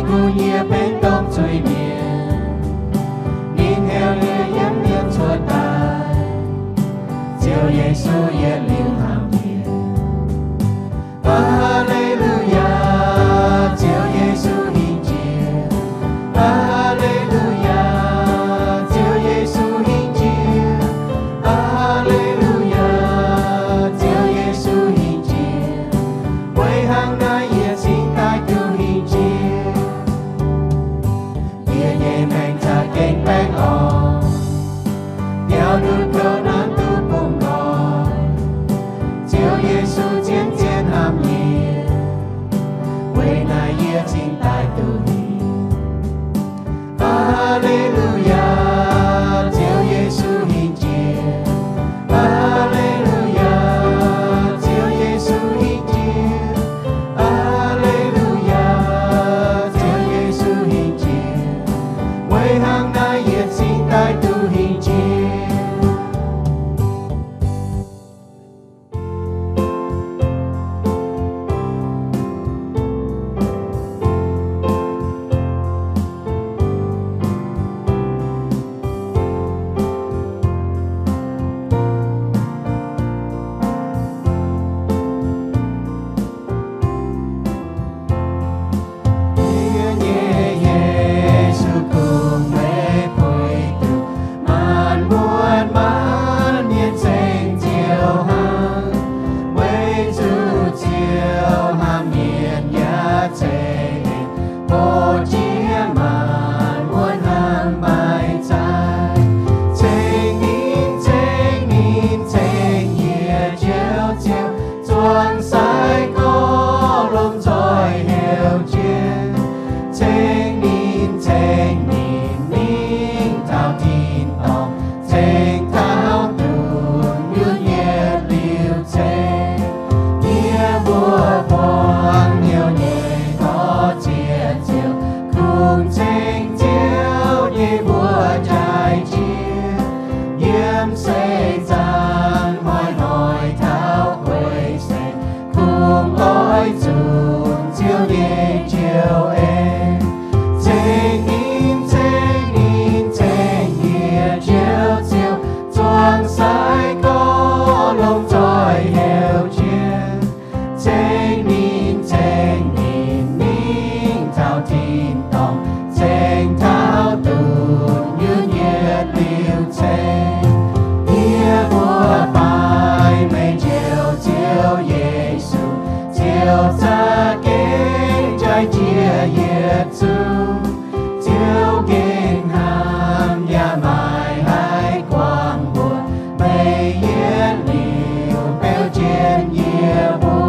Yesu nyei benx dongh zuiz-mienh, ninh heuc yie yiem mienh cuotv daaih. Ziouv Yesu yietc liuz hnamv yie. Aa^le^lu^yaa, Ziouv Yesu hingh jiex. Aa^le^lu^yaa, Ziouv Yesu hingh jiex. Aa^le^lu^yaa, Ziouv Yesu hingh jiex. Weic hnangv naaiv yie cingx daaih duqv hingh jiex. Yie nyei maengc za'gengh baengh orn, biaux nduqc kouv nanv duqv bungx nqoi. Ziouv Yesu zien-zien hnamv yie, weic naaiv yie cingx daaih duqv hingh. Aa^le^lu^yaa, Ziouv Yesu hingh jiex. Aa^le^lu^yaa, Ziouv Yesu hingh jiex. Aa^le^lu^yaa, Ziouv Yesu hingh jiex. Weic hnangv naaiv yie cingx daaih duqv hingh jiex. Yie nyei Yesu kungx meih puix duqv maanc muotc maanc mienh ceng Ziouv hnangv. Weic zuqc Ziouv hnamv mienh yaac ceix hlo jiex maanc muotc hnamv maiv zaaic. Ceng ninh, ceng ninh, ceng yie Njoux Ziouv, zuangx sai gorx lomh nzoih heuc jienv. Ceng ninh, ceng ninh, mingh taux tin-dorngh, ceng taux dunx nyutc yietc liuz ceng. Yie mbuo buangh hnyouv nyei gorx-ziec ziouc kungx ceng Ziouv nyei mbuox jaaix jiex. Yiem seix zaangc hnoi-hnoi taux guei seix, kungx oix zunc Ziouv nyei njoux en. Ceng ninh, ceng ninh, ceng yie Njoux Ziouv, zuangx sai gorx lomh nzoih heuc jienv. Ceng ninh, ceng ninh, mingh taux tin-dorngh, ceng taux dunx nyutc yietc liuz ceng. Yie mbuo baaix meih Njoux Ziouv Yesu, Ziouv za'gengh jaaix jiex yietc zungv. Ziouv gengh hnamv yaac maiv haih guangc mbuox meih yietc liuz beu jienv yie mbuo.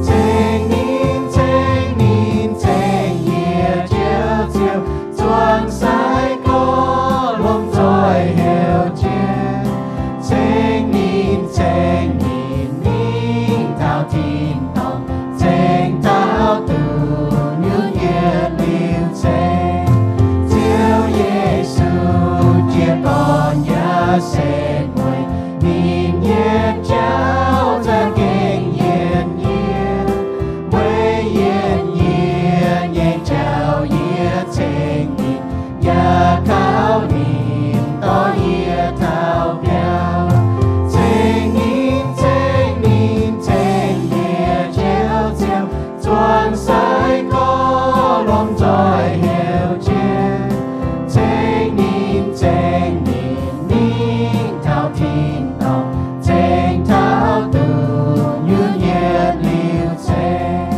Ceng ninh, ceng ninh, ceng yie Njoux Ziouv, zuangx sai gorx lomh nzoih heuc jienv. Ceng ninh, ceng ninh, mingh taux tin-dorngh, ceng taux dunx nyutc yietc liuz ceng. Ziouv Yesu jiez gorn yaac setv mueiz, ninh yietc jauv za'gengh yienc yie. Weic yienc yie nyei jauv yie ceng ninh, yaac kaux ninh dorh yie taux biauv. Ceng ninh, ceng ninh, ceng yie Njoux Ziouv, zuangx sai gorx lomh nzoih heuc jienv. Ceng ninh, ceng ninh, mingh taux tin-dorngh, ceng taux dunx nyutc yietc liuz ceng.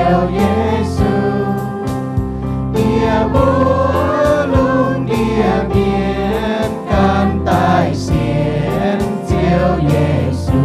Ziouv Yesu, yie mbuo lungh ndiev mienh ganh daaih sienx Ziouv Yesu.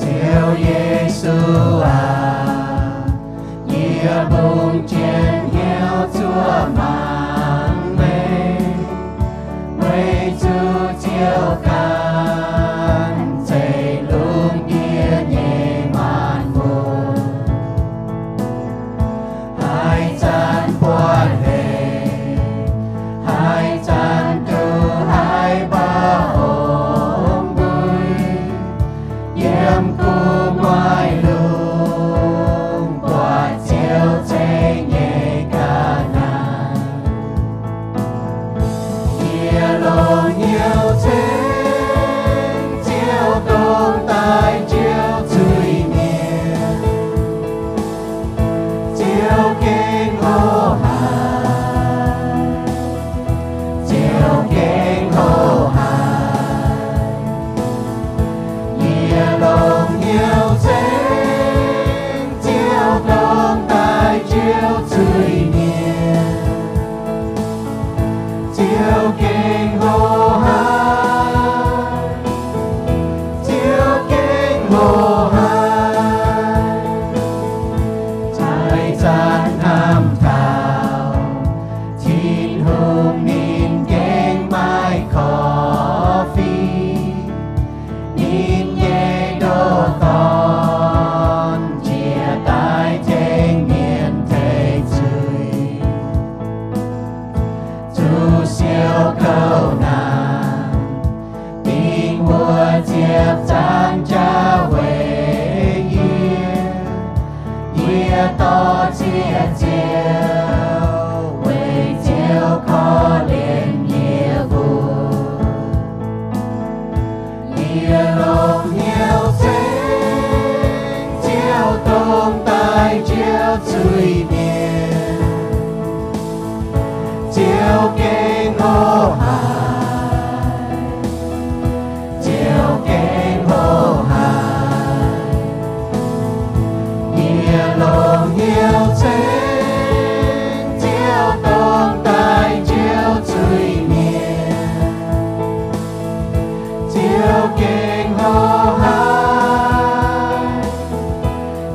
Ziouv Yesu aac, yie mbungv jienv hnyouv zuov mangc meih, weic zuqc Ziouv ganh zeiv lungh ndiev nyei maanc muotc. Haaix zanc buatc hec, haaix zanc duqv haaix mbaac ong mbui, yiem gu'nguaaic lungh buatc Ziouv ceng nyei ga'naaiv. Yie longc hnyouv ceng Ziouv dongh daaih njoux zuiz mienh. Ziouv gengh hlo haic, Ziouv gengh hlo haic. Yie longc hnyouv ceng Ziouv dongh daaih njoux zuiz mienh. Ziouv gengh hlo haic, Ziouv gengh hlo haic. Haaix zanc hnamv taux Tin-Hungh, ninh gengh maaih korv-fiqv. Ninh nyei ndoh Dorn njiec daaih tengx mienh teix zuiz, zuqc siou kouv naanc, dingc wuov ziepc zaangc jauv weic yie. Yie dorh ziex Ziouv, weic Ziouv korv-lienh yie mbuo. Yie longc hnyouv ceng Ziouv dongh daaih njoux zuiz mienh. Ziouv gengh hlo haic, Ziouv gengh hlo haic. Yie longc hnyouv ceng Ziouv dongh daaih njoux zuiz mienh. Ziouv gengh hlo haic,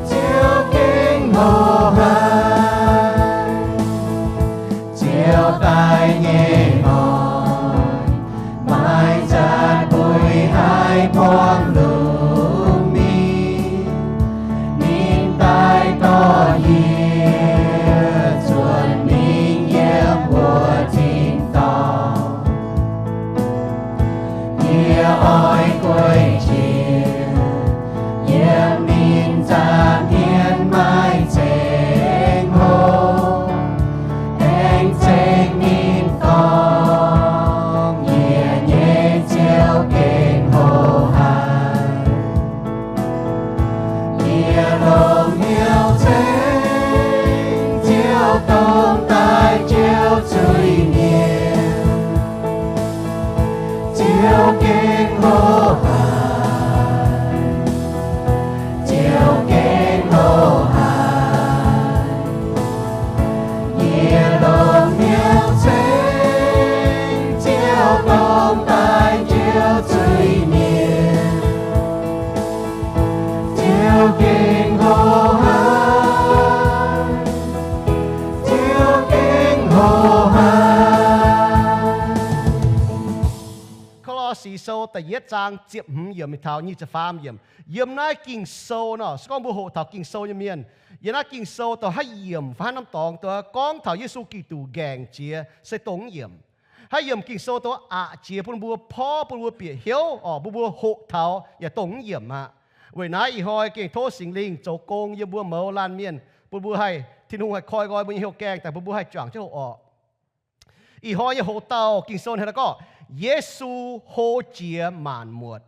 Ziouv gengh hlo haic. Ziouv daaih nyei hnoi, maaih za'gengh haih buangh lungh mingh. Ninh daaih dorh yie zuonc mingh yiem wuov tin-dorngh. Yie oix gueiv jiex yiem ninh nza'hmien maaih ceng hlo, aengx ceng ninh gorngv, Yie nyei Ziouv gengh hlo haic. Yie longc hnyouv ceng Ziouv dongh daaih njoux zuiz mienh. Ziouv gengh hlo haic, Ziouv gengh hlo haic. Yie longc hnyouv ceng Ziouv dongh daaih njoux zuiz mienh. Ziouv gengh hlo haic, Ziouv gengh hlo haic. Ko^lo^si Sou da'yietv zaang ziepc hmz yiemc mingh taux nyic ziepc faam yiemc. Yiem naaiv Ging-Sou nor, se gorngv mbuo hoqc taux Ging-Sou nyei mienh, yiem naaiv Ging-Sou dongh haaix yiemc fai haaix norm dorngx dongh gorngv taux Yesu Giduc nqaengc jiex se dongh yiemc. Haaix yiemc Ging-Sou dongh aqc jiex bun mbuo porv, bun mbuo bieqc hnyouv, orqc, bun mbuo hoqc taux yaac dongh yiemc aqv. Weic naaiv ih hnoi gengh tov Singx Lingh zoux gong yiem mbuo mouz laanh mienh, bun mbuo haih, Tin-Hungh haih koi nqoi mbuo nyei hnyouv gaengh daaih bun mbuo haih juangc jienv hoqc orqc. Ih hnoi nyei hoqc dauh Ging-Sou hnangv naaiv gorngv, Yesu hlo jiex maanc muotc.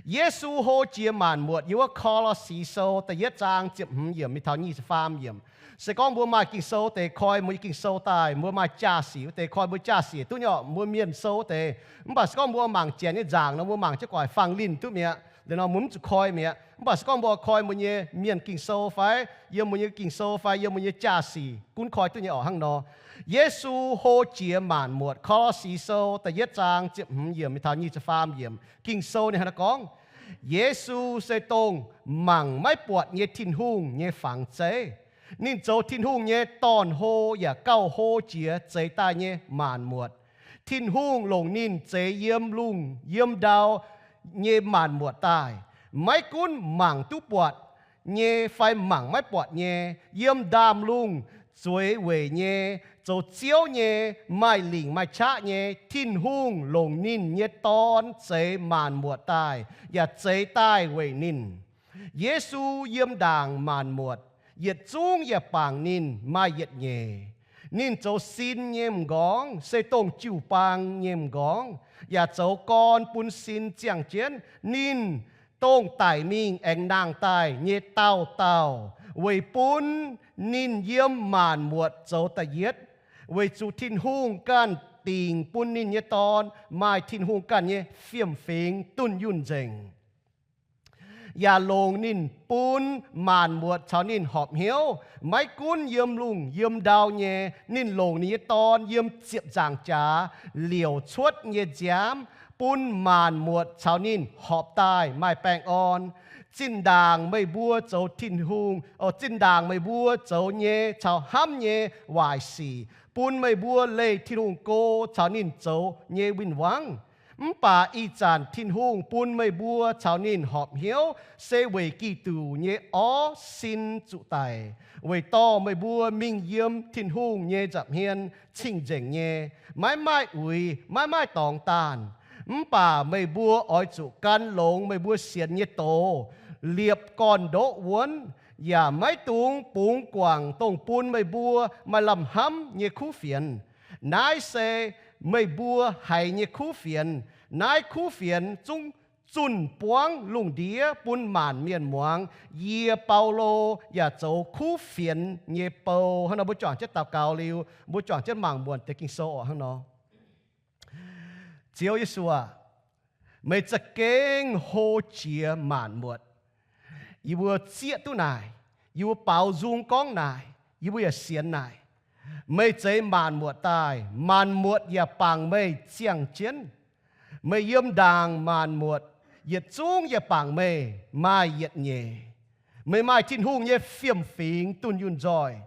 Yesu hlo jiex maanc muotc. Yiem wuov Ko^lo^si Sou da'yietv zaang ziepc hmz yiemc mingh taux nyic ziepc faam yiemc. Se gorngv mbuo maaih Ging-Sou deix koi mbuo nyei Ging-Sou daaih, mbuo maaih jaa-sic wuov deix koi mbuo jaa-sic duqv nyei orqc, mbuo mienh sou wuov deix. Mv baac se gorngv mbuo mangc janx nyei nzaangc nor, mbuo mangc jienv guaaic fangx linh duqv mi'aqv. Liuz nor mbuo mv zuqc koi mi'aqv. Mv baac se gorngv mbuo koi mbuo nyei mienh Ging-Sou fai yiem mbuo nyei Ging-Sou fai yiem mbuo nyei jaa-sic gunv koi duqv nyei orqc hnangv nor. Yesu hlo jiex maanc muotc. Ko^lo^si Sou da'yietv zaang ziepc hmz yiemc mingh taux nyic ziepc faam yiemc Ging-Sou ninh hnangv naaiv gorngv, Yesu se dongh mangc maiv buatc nyei Tin-Hungh nyei fangx zeiv. Ninh zoux Tin-Hungh nyei dorn-hlo yaac gauh hlo jiex zeix daaih nyei maanc muotc. Tin-Hungh longc ninh zeix yiem lungh yiem ndau nyei maanc muotc daaih. Maiv gunv mangc duqv buatc nyei fai mangc maiv buatc nyei, yiem ndaamv-lungh zueiz weic nyei, zoux ziouv nyei, maaih lingc maaih qaqv nyei, Tin-Hungh longc ninh nyei Dorn zeix maanc muotc daaih, yaac zeix daaih weic ninh. Yesu yiem ndaangc maanc muotc, yietc zungv yaac bangc ninh maaih yietc nyeic. Ninh zoux sin nyei m'nqorngv, se dongh jiu-baang nyei m'nqorngv, yaac zoux gorn bun sin ziangh jienv. Ninh dongh daic mingh aengx nangh daaih nyei dauh dauh, weic bun ninh yiem maanc muotc zoux da'yietv, weic zuqc Tin-Hungh ganh dingc bun ninh nyei Dorn maaih Tin-Hungh ganh nyei fiem-fingx dunh yunh nzengc, yaac longc ninh bun maanc muotc caux ninh horpc hnyouv, maiv gunv yiem lungh yiem ndau nyei. Ninh longc ninh nyei Dorn yiem ziepc nzaangc jaax liouc cuotv nyei nziaamv, bun maanc muotc caux ninh horpc daaih maaih baengh orn. Zinh ndaangc meih mbuo zoux Tin-Hungh, o, zinh ndaangc meih mbuo zoux nyei caux hnamv nyei waaic sic, bun meih mbuo leih Tin-Hungh go caux ninh zoux nyei win-wangv. Mv baac ih zanc Tin-Hungh bun meih mbuo caux ninh horpc hnyouv se weic Giduc nyei orv sin zuqc daic, weic dorh meih mbuo mingh yiem Tin-Hungh nyei nza'hmien cing-nzengc nyei, maiv maaih uix, maiv maaih dorngx daanh. Mv baac meih mbuo oix zuqc gan longx meih mbuo sienx nyei doz, liepc gorn-ndoqv wuonv, yaac maiv dungx bungx guangc dongh bun meih mbuo maaih lamh hnamv nyei kuv fienx. Naaiv se meih mbuo haiz nyei kuv fienx. Naaiv kuv fienx zungv zunh buangv lungh ndiev bun maanc mienh muangx. Yie, Baulo, yaac zoux kuv fienx nyei bou. Hnangv nor mbuo juangc jienv daux gaux liuz, mbuo juangc jienv mangc muonc deix Ging-Sou oc. Hnangv nor, Ziouv Yesu aah, meih za'gengh hlo jiex maanc muotc. Yie mbuo zieqv duqv naaic, yie mbuo baaux nzung gorngv naaic, yie mbuo yaac sienx naaic. Meih zeix maanc muotc daaih, maanc muotc yaac bangc meih ziangh jienv. Meih yiem ndaangc maanc muotc, yietc zungv yaac bangc meih maaih yietc nyeic. Meih maaih Tin-Hungh nyei fiem-fingx dunh yunh nzoih.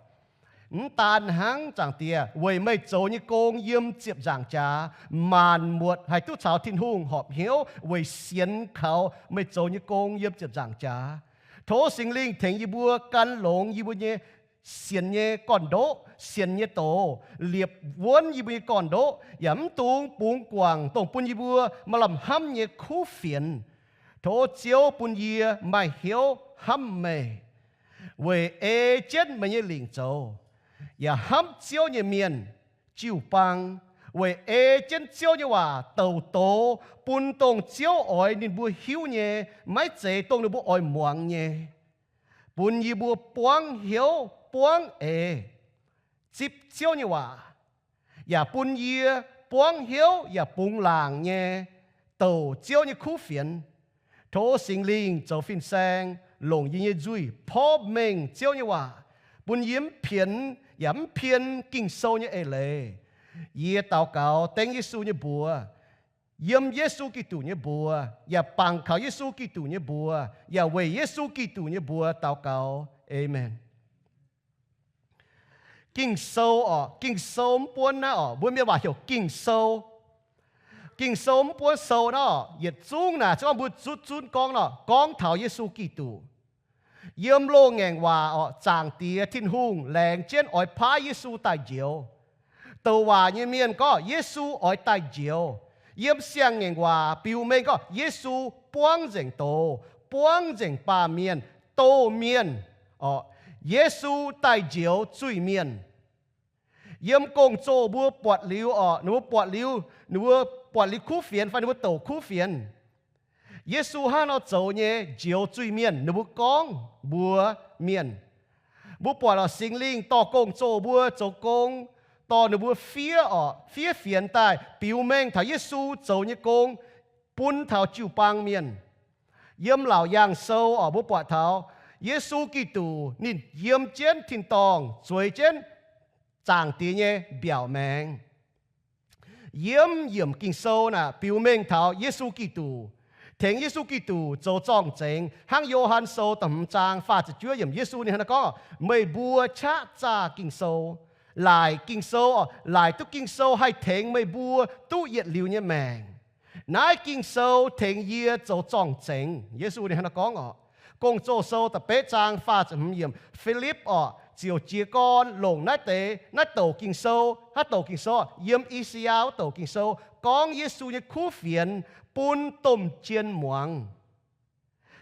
Mv daan hnangv, Zaangc Diex, weic meih zoux nyei gong yiem ziepc nzaangc jaax, maanc muotc haih duqv caux Tin-Hungh horpc hnyouv weic sienx kaux meih zoux nyei gong yiem ziepc nzaangc jaax. Tov Singx Lingh tengx yie mbuo gan longx yie mbuo nyei sienx nyei gorn-ndoqv, sienx nyei doz, liepc wuonv yie mbuo nyei gorn-ndoqv, yaac mv dungx bungx guangc dongh bun yie mbuo maaih lamh hnamv nyei kuv fienx. Tov Ziouv bun yie maaih hnyouv hnamv meih, weic ei jienv meih nyei lingc zoux, yaac hnamv Ziouv nyei mienh, jiu-baang, weic ei jienv Ziouv nyei waac douc doz bun dongh Ziouv oix ninh mbuo hiuv nyei, maiv zeiz dongh ninh mbuo oix muangx nyei. Bun yie mbuo buangv hnyouv buangv eix zipv Ziouv nyei waac, yaac bun yie buangv hnyouv yaac bungx laangc nyei douc Ziouv nyei kuv fienx. Tov Singx Lingh zoux fin-saeng longc yie nyei nzuih porv mengh Ziouv nyei waac, bun yie mv pienx yaac mv pien Ging-Sou nyei eix leiz. Yie daux gaux dengv Yesu nyei mbuox, yiem Yesu Giduc nyei mbuox, yaac bangc kaux Yesu Giduc nyei mbuox, yaac weic Yesu Giduc nyei mbuox daux gaux. Aamen. Ging-Sou orqc, Ging-Sou mv buonv naaiv orqc, mbuo mienh waac heuc Ging-Sou. Ging-Sou mv buonv sou naaiv orqc, yietc zungv naaic se gorngv mbuo zutv zunv gorngv nor, gorngv taux Yesu Giduc. Yiem loz-ngaengc waac orqc, Zaangc Diex Tin-Hungh laengz jienv oix paaiv Yesu daaih njoux. Douc waac nyei mienh gorngv Yesu oix daaih njoux. Yiem siang-ngaengc waac biux mengh gorngv Yesu buangv nzengc doz, buangv nzengc baamh mienh, doh mienh orqc. Yesu daaih njoux zuiz-mienh. Yiem gong-zoh mbuo buatc liuz orqc, ninh mbuo buatc liuz, ninh mbuo buatc liuz kuv fienx fai ninh mbuo douc kuv fienx. Yesu hnangv nor zoux nyei njoux zuiz-mienh, ninh mbuo gorngv mbuox mienh. Mbuo buatc lorqc, Singx Lingh dorh gong-zoh mbuo zoux gong, dorh ninh mbuo fiev orqc, fiev fienx daaih biux mengh taux Yesu zoux nyei gong bun taux jiu-baang mienh. Yiem Laauc Yaangh Sou orqc, mbuo buatc taux Yesu Giduc ninh yiem jienv tin-dorngh, zueiz jienv Zaangc Diex nyei mbiaauc maengx. Yiem yiemc Ging-Sou naaic biux mengh taux Yesu Giduc, tengx Yesu Giduc zoux zorng-zengx. Hnangv Yo^han Sou da'hmz zaang faah ziepc juov yiemc, Yesu ninh hnangv naaiv gorngv, Meih mbuo qaqv zaah Ging-Sou, laaic Ging-Sou, laaic duqv Ging-Sou haih tengx meih mbuo duqv yietc liuz nyei maengc. Naaiv Ging-Sou tengx yie zoux zorng-zengx. Yesu ninh hnangv naaiv gorngv orqc. Gong-Zoh Sou da'betv zaang faah ziepc hmz yiemc, Filipv orqc, ziouc jiez gorn longc naaiv deix, naaiv douc Ging-Sou, naaiv douc Ging-Sou, yiem I^saa^yaa wuov douc Ging-Sou, gorngv Yesu nyei kuv fienx bun domh jien muangx.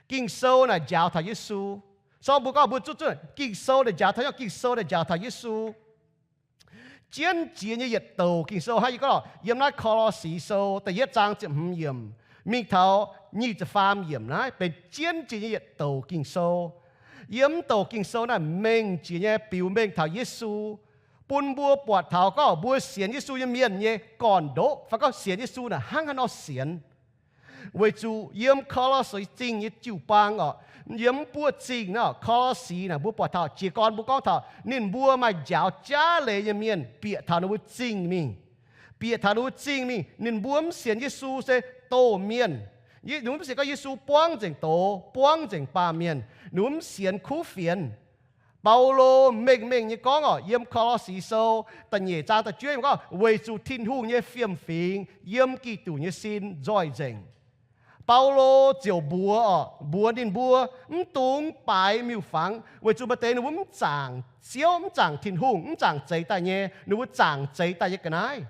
Ging-Sou naaic njaaux taux Yesu. Sorng mbuo gorngv mbuo zuqc zuqc Ging-Sou naaic njaaux taux, Ging-Sou naaic njaaux taux Yesu. Jienv jiex nyei yietc douc Ging-Sou hnangv yie gorngv lorqc, yiem naaiv Ko^lo^si Sou da'yietv zaang ziepc hmz yiemc mingh taux nyic ziepc faam yiemc naaiv benx jienv jiex nyei yietc douc Ging-Sou. Yiem mv douc Ging-Sou naaiv mengh jiex nyei biux mengh taux Yesu, bun mbuo buatc taux gorngv mbuo sienx Yesu nyei mienh nyei gorn-ndoqv fai gorngv sienx Yesu naaic hnangv haaix nor sienx. Weic zuqc yiem Ko^lo^si Zingh nyei jiu-baang orqc, yiem mv buoqv zingh naaiv, Ko^lo^si naaic mbuo buatc taux jiez gorn mbuo gorngv taux ninh mbuo maaih njaaux jaav leiz nyei mienh bieqc taux ninh mbuo zingh mingh. Bieqc taux ninh mbuo zingh mingh, ninh mbuo mv sienx Yesu se doh mienh. Ninh mbuo mv sienx gorngv Yesu buangv nzengc doz, buangv nzengc baamh mienh. Ninh mbuo mv sienx kuv fienx. Baulo mengh mengh nyei gorngv orqc, yiem Ko^lo^si Sou da'nyeic zaang da'juov yiemc gorngv, weic zuqc Tin-Hungh nyei fiem-fingx yiem Giduc nyei sin nzoih nzengc. Baulo ziouc mbuox orqc, mbuox ninh mbuo mv dungx baaix miuc-fangx, weic zuqc maaih deix ninh mbuo mv zaangc Ziouv, mv zaangc Tin-Hungh, mv zaangc zeix daaih nyei, ninh mbuo zaangc zeix daaih nyei ga'naaiv.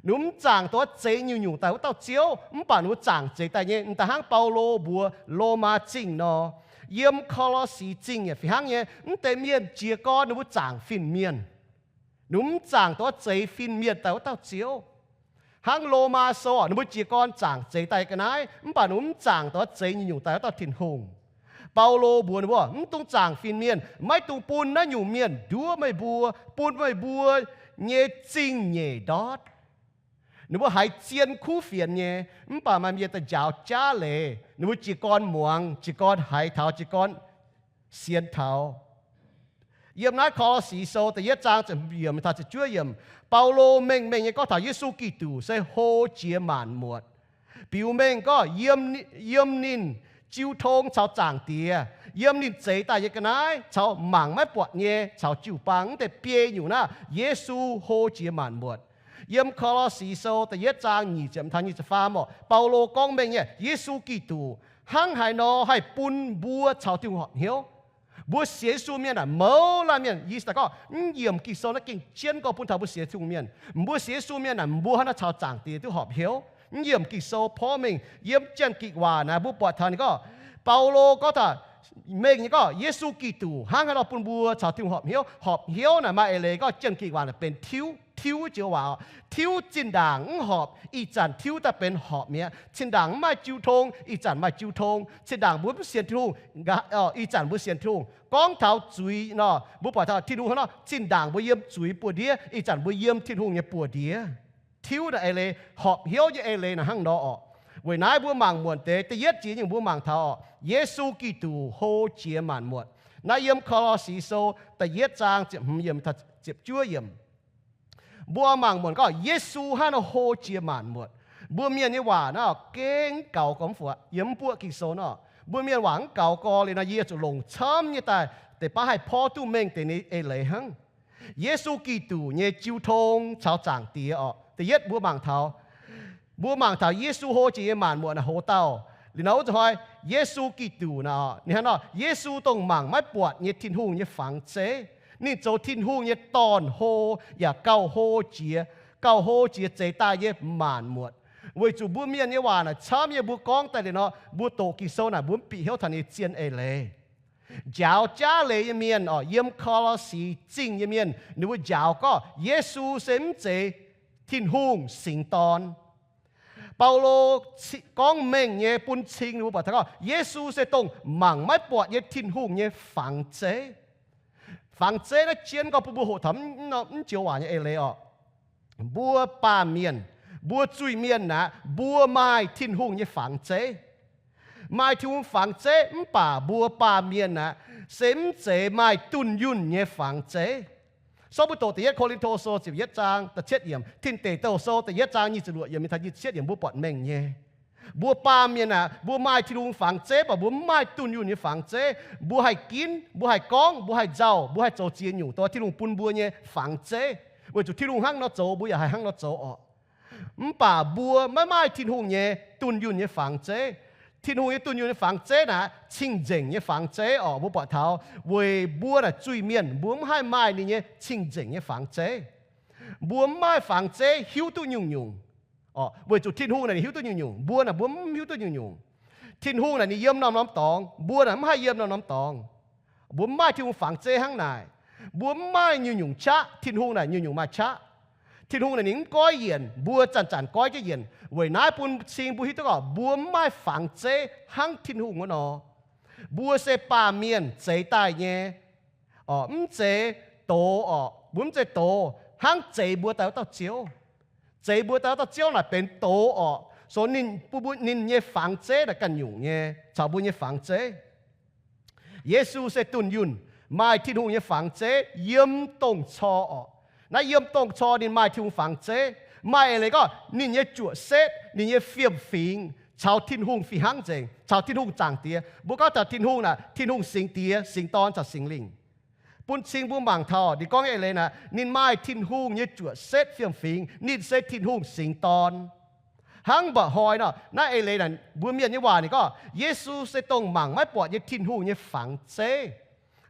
Ninh mbuo mv zaangc dongh zeix nyungc-nyungc daaih wuov dauh Ziouv, mv baac ninh mbuo zaangc zeix daaih nyei, m'daaih hnangv Baulo mbuox Lomaa Zingh nor. Yiem Ko^lo^si Zingh yaac fih hnangv nyei, mv deix mienh jiez gorn ninh mbuo zaangc fin-mienh. Ninh mbuo mv zaangc dongh zeix fin-mienh daaih wuov dauh Ziouv. Hnangv Lomaa Sou orqc, ninh mbuo jiez gorn zaangc zeix daaih ga'naaiv, mv baac ninh mbuo mv zaangc dongh zeix nyungc-nyungc daaih wuov dauh Tin-Hungh. Baulo mbuox ninh mbuo, mv dungx zaangc fin-mienh, maiv dungx bun naaiv nyungc mienh nduov meih mbuo, bun meih mbuo nyei zingh nyeic ndortv. Ninh mbuo haiz zien kuv fienx nyei, mv baac maaih mienh daaih njaaux jaav leiz, ninh mbuo jiez gorn muangx, jiez gorn haiz taux, jiez gorn sienx taux. Yiem naaiv Ko^lo^si Sou da'yietv zaang ziepc yiemc taux ziepc juov yiemc, Baulo mengh mengh nyei gorngv taux Yesu Giduc se hlo jiex maanc muotc. Biux mengh gorngv yiem, yiem ninh jiu tong caux Zaangc Diex, yiem ninh zeix daaih nyei ga'naaiv caux mangc maiv buatc nyei caux jiu-baang, mv deix biei nyungc naaiv Yesu hlo jiex maanc muotc. Yiem Ko^lo^si Sou da'yietv zaang nyic ziepc taux nyic ziepc faam orqc, Baulo gorngv mengh nyei Yesu Giduc hnangv haaix nor haih bun mbuo caux Tin-Hungh horpc hnyouv. Mbuo sienx Yesu mienh naaic, mouz laanh mienh, yie daaih gorngv mv yiemc Ging-Sou naaiv gengh jienv gorngv bun taux mbuo sienx Tin-Hungh mienh. Mbuo sienx Yesu mienh naaic, mbuo hnangv naaiv caux Zaangc Diex duqv horpc hnyouv. Mv yiemc Ging-Sou porv mengh yiem Janx-Gikc waac naaic mbuo buatc taux ninh gorngv, Baulo gorngv taux mengh nyei gorngv Yesu Giduc hnangv haaix nor bun mbuo caux Tin-Hungh horpc hnyouv. Horpc hnyouv naaic maaih eix leiz gorngv Janx-Gikc waac naaic benx tiuv, tiuv joux waac orqc. Tiuv zinh ndaangc mv horpc, ih zanc tiuv daaih benx horpc mi'aqv. Zinh ndaangc mv maaih jiu tong, ih zanc maaih jiu tong. Zinh ndaangc mbuo mv sienx Tin-Hungh, ih zanc mbuo sienx Tin-Hungh. Gorngv taux zuiz nor, mbuo buatc taux Tin-Hungh hnangv nor, zinh ndaangc mbuo yiem zuiz buoz-ndiev, ih zanc mbuo yiem Tin-Hungh nyei buoz-ndiev. Tiuv naaic eix leiz, horpc hnyouv nyei eix leiz naaic hnangv nor orqc. Weic naaiv mbuo mangc muonc deix, da'yietv jiex nyungc mbuo mangc taux orqc, Yesu Giduc hlo jiex maanc muotc. Naaiv yiem Ko^lo^si Sou da'yietv zaang ziepc hmz yiemc taux ziepc juov yiemc. Mbuo mangc muonc gorngv Yesu hnangv nor hlo jiex maanc muotc. Mbuo mienh nyei waac naaiv gengh mv gaux gorx mv fuatc yiem mv buoqv Ging-Sou nor. Mbuo mienh waac mv gaux gorx liuz nor, yie zuqc longc camv nyei daaih deix baav haih porv duqv mengh deix nyei eix leiz hnangv. Yesu Giduc nyei jiu tong caux Zaangc Diex orqc. Da'yietv mbuo mangc taux, mbuo mangc taux Yesu hlo jiex nyei maanc muotc naaic hoz dauh. Liuz nor wuov zanc hnoi, Yesu Giduc naaic, ninh hnangv nor, Yesu dongh mangc maiv buatc nyei Tin-Hungh nyei fangx zeiv. Ninh zoux Tin-Hungh nyei dorn-hlo, yaac gauh hlo jiex, gauh hlo jiex zeix daaih nyei maanc muotc. Weic zuqc mbuo mienh nyei waac naaic camv nyei, mbuo gorngv daaih liuz nor, mbuo doqc Ging-Sou naaic mbuo mv bieqc hnyouv taux ninh zien eix leiz. Njaaux jaav leiz nyei mienh orqc, yiem Ko^lo^si Zingh nyei mienh, ninh mbuo njaaux gorngv Yesu se mv zeiz Tin-Hungh singx dorn. Baulo gorngv mengh nyei bun cing ninh mbuo buatc taux gorngv Yesu se dongh mangc maiv buatc nyei Tin-Hungh nyei fangx zeiv. Fangx zeiv naaiv jien gorngv bun mbuo hoqc taux mv joux waac nyei eix leiz orqc. Mbuo baamh mienh, mbuo zuiz-mienh aqv, mbuo maaih Tin-Hungh nyei fangx zeiv. Maaih Tin-Hungh fangx zeiv mv baac mbuo baamh mienh aqv, se mv zeiz maaih dunh yunh nyei fangx zeiv. Sortv mbuo doqc Da'yietv Ko^lin^to Sou ziepc yietv zaang da'cietv yiemc, Tin Deic Douh Sou da'yietv zaang nyic ziepc luoqc yiemc mingh taux nyic ziepc cietv yiemc mbuo buatc mengh nyei. Mbuo baamh mienh aqv, mbuo maaih Tin-Hungh fangx zeiv, mv baac mbuo mv maaih dunh yunh nyei fangx zeiv. Mbuo haih ginv, mbuo haih gorngv, mbuo haih nzauh, mbuo haih zoux ziex nyungc dongh Tin-Hungh bun mbuo nyei fangx zeiv. Weic zuqc Tin-Hungh hnangv nor zoux, mbuo yaac haih hnangv nor zoux orqc. Mv baac mbuo maiv maaih Tin-Hungh nyei dunh yunh nyei fangx zeiv. Tin-Hungh nyei dunh yunh nyei fangx zeiv naaic cing-nzengc nyei fangx zeiv orqc. Mbuo buatc taux weic mbuo naaic zuiz-mienh mbuo mv haih maaih ninh nyei cing-nzengc nyei fangx zeiv. Mbuo mv maaih fangx zeiv hiuv duqv nyungc-nyungc. Weic zuqc Tin-Hungh naaic ninh hiuv duqv nyungc-nyungc, mbuo naaic mbuo mv hiuv duqv nyungc-nyungc. Tin-Hungh naaic ninh yiem norm-norm dorngx, mbuo naaic mv haih yiem norm-norm dorngx. Mbuo mv maaih Tin-Hungh fangx zeiv hnangv naaic. Mbuo mv maaih nyungc-nyungc qaqv, Tin-Hungh naaic nyungc-nyungc maaih qaqv. Tin-Hungh naaic ninh mv goiv yienc, mbuo zanc-zanc goiv jienv yienc. Weic naaiv bun cing mbuo hiuv duqv gorngv mbuo mv maaih fangx zeiv hnangv Tin-Hungh wuov nor. Mbuo se baamh mienh zeix daaih nyei, mv zeiz doz orqc. Mbuo mv zeiz doz hnangv zeix mbuo daaih wuov dauh Ziouv. Zeix mbuo daaih wuov dauh Ziouv naaic benx doz orqc. So ninh bun mbuo ninh nyei fangx zeiv naaic ganh nyungc nyei caux mbuo nyei fangx zeiv. Yesu se dunh yunh, maaih Tin-Hungh nyei fangx zeiv yiem dongh cor orqc. Naaiv yiem dongh cor ninh maaih Tin-Hungh fangx zeiv. Maaih eix leiz gorngv ninh nyei juoqc setv, ninh nyei fiem-fingx caux Tin-Hungh fih hnangv nzengc, caux Tin-Hungh Zaangc Diex. Mbuo gorngv taux Tin-Hungh naaic, Tin-Hungh Singx Diex, Singx Dorn caux Singx Lingh. Bun cing mbuo mangc taux ninh gorngv nyei eix leiz naaic, ninh maaih Tin-Hungh nyei juoqc setv fiem-fingx, ninh se Tin-Hungh Singx Dorn. Hnangv mba'hnoi nor, naaiv eix leiz naaic mbuo mienh nyei waac ninh gorngv Yesu se dongh mangc maiv buatc nyei Tin-Hungh nyei fangx zeiv.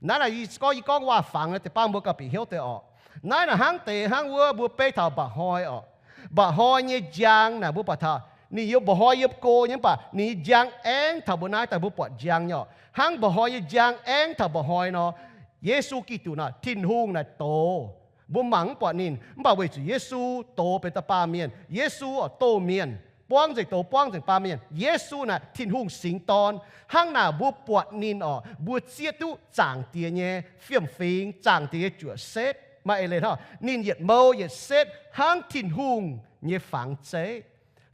Naaiv naaic yie gorngv, yie gorngv waac-fangx naaic deix bang mbuo gauh bieqc hnyouv deix orqc. Naaiv naaic hnangv deix hnangv wuov mbuo beiv taux mba'hnoi orqc. Mba'hnoi nyei njang naaic mbuo buatc taux ninh yiem mba'hnoi yiem go nyei mv baac ninh nyei njang aengv taux mbuo naaiv daaih mbuo buatc njang nyei orqc. Hnangv mba'hnoi nyei njang aengv taux mba'hnoi nor, Yesu Giduc naaic, Tin-Hungh naaic doz. Mbuo mangc mv buatc ninh, mv baac weic zuqc Yesu doz benx dauh baamh mienh, Yesu orqc doz mienh, buangv nzengc doz, buangv nzengc baamh mienh. Yesu naaic Tin-Hungh Singx Dorn. Hnangv naaic mbuo buatc ninh orqc, mbuo zieqv duqv Zaangc Diex nyei fiem-fingx, Zaangc Diex nyei juoqc setv. Maaih eix leiz hnangv, ninh yietc mou yietc setv hnangv Tin-Hungh nyei fangx zeiv.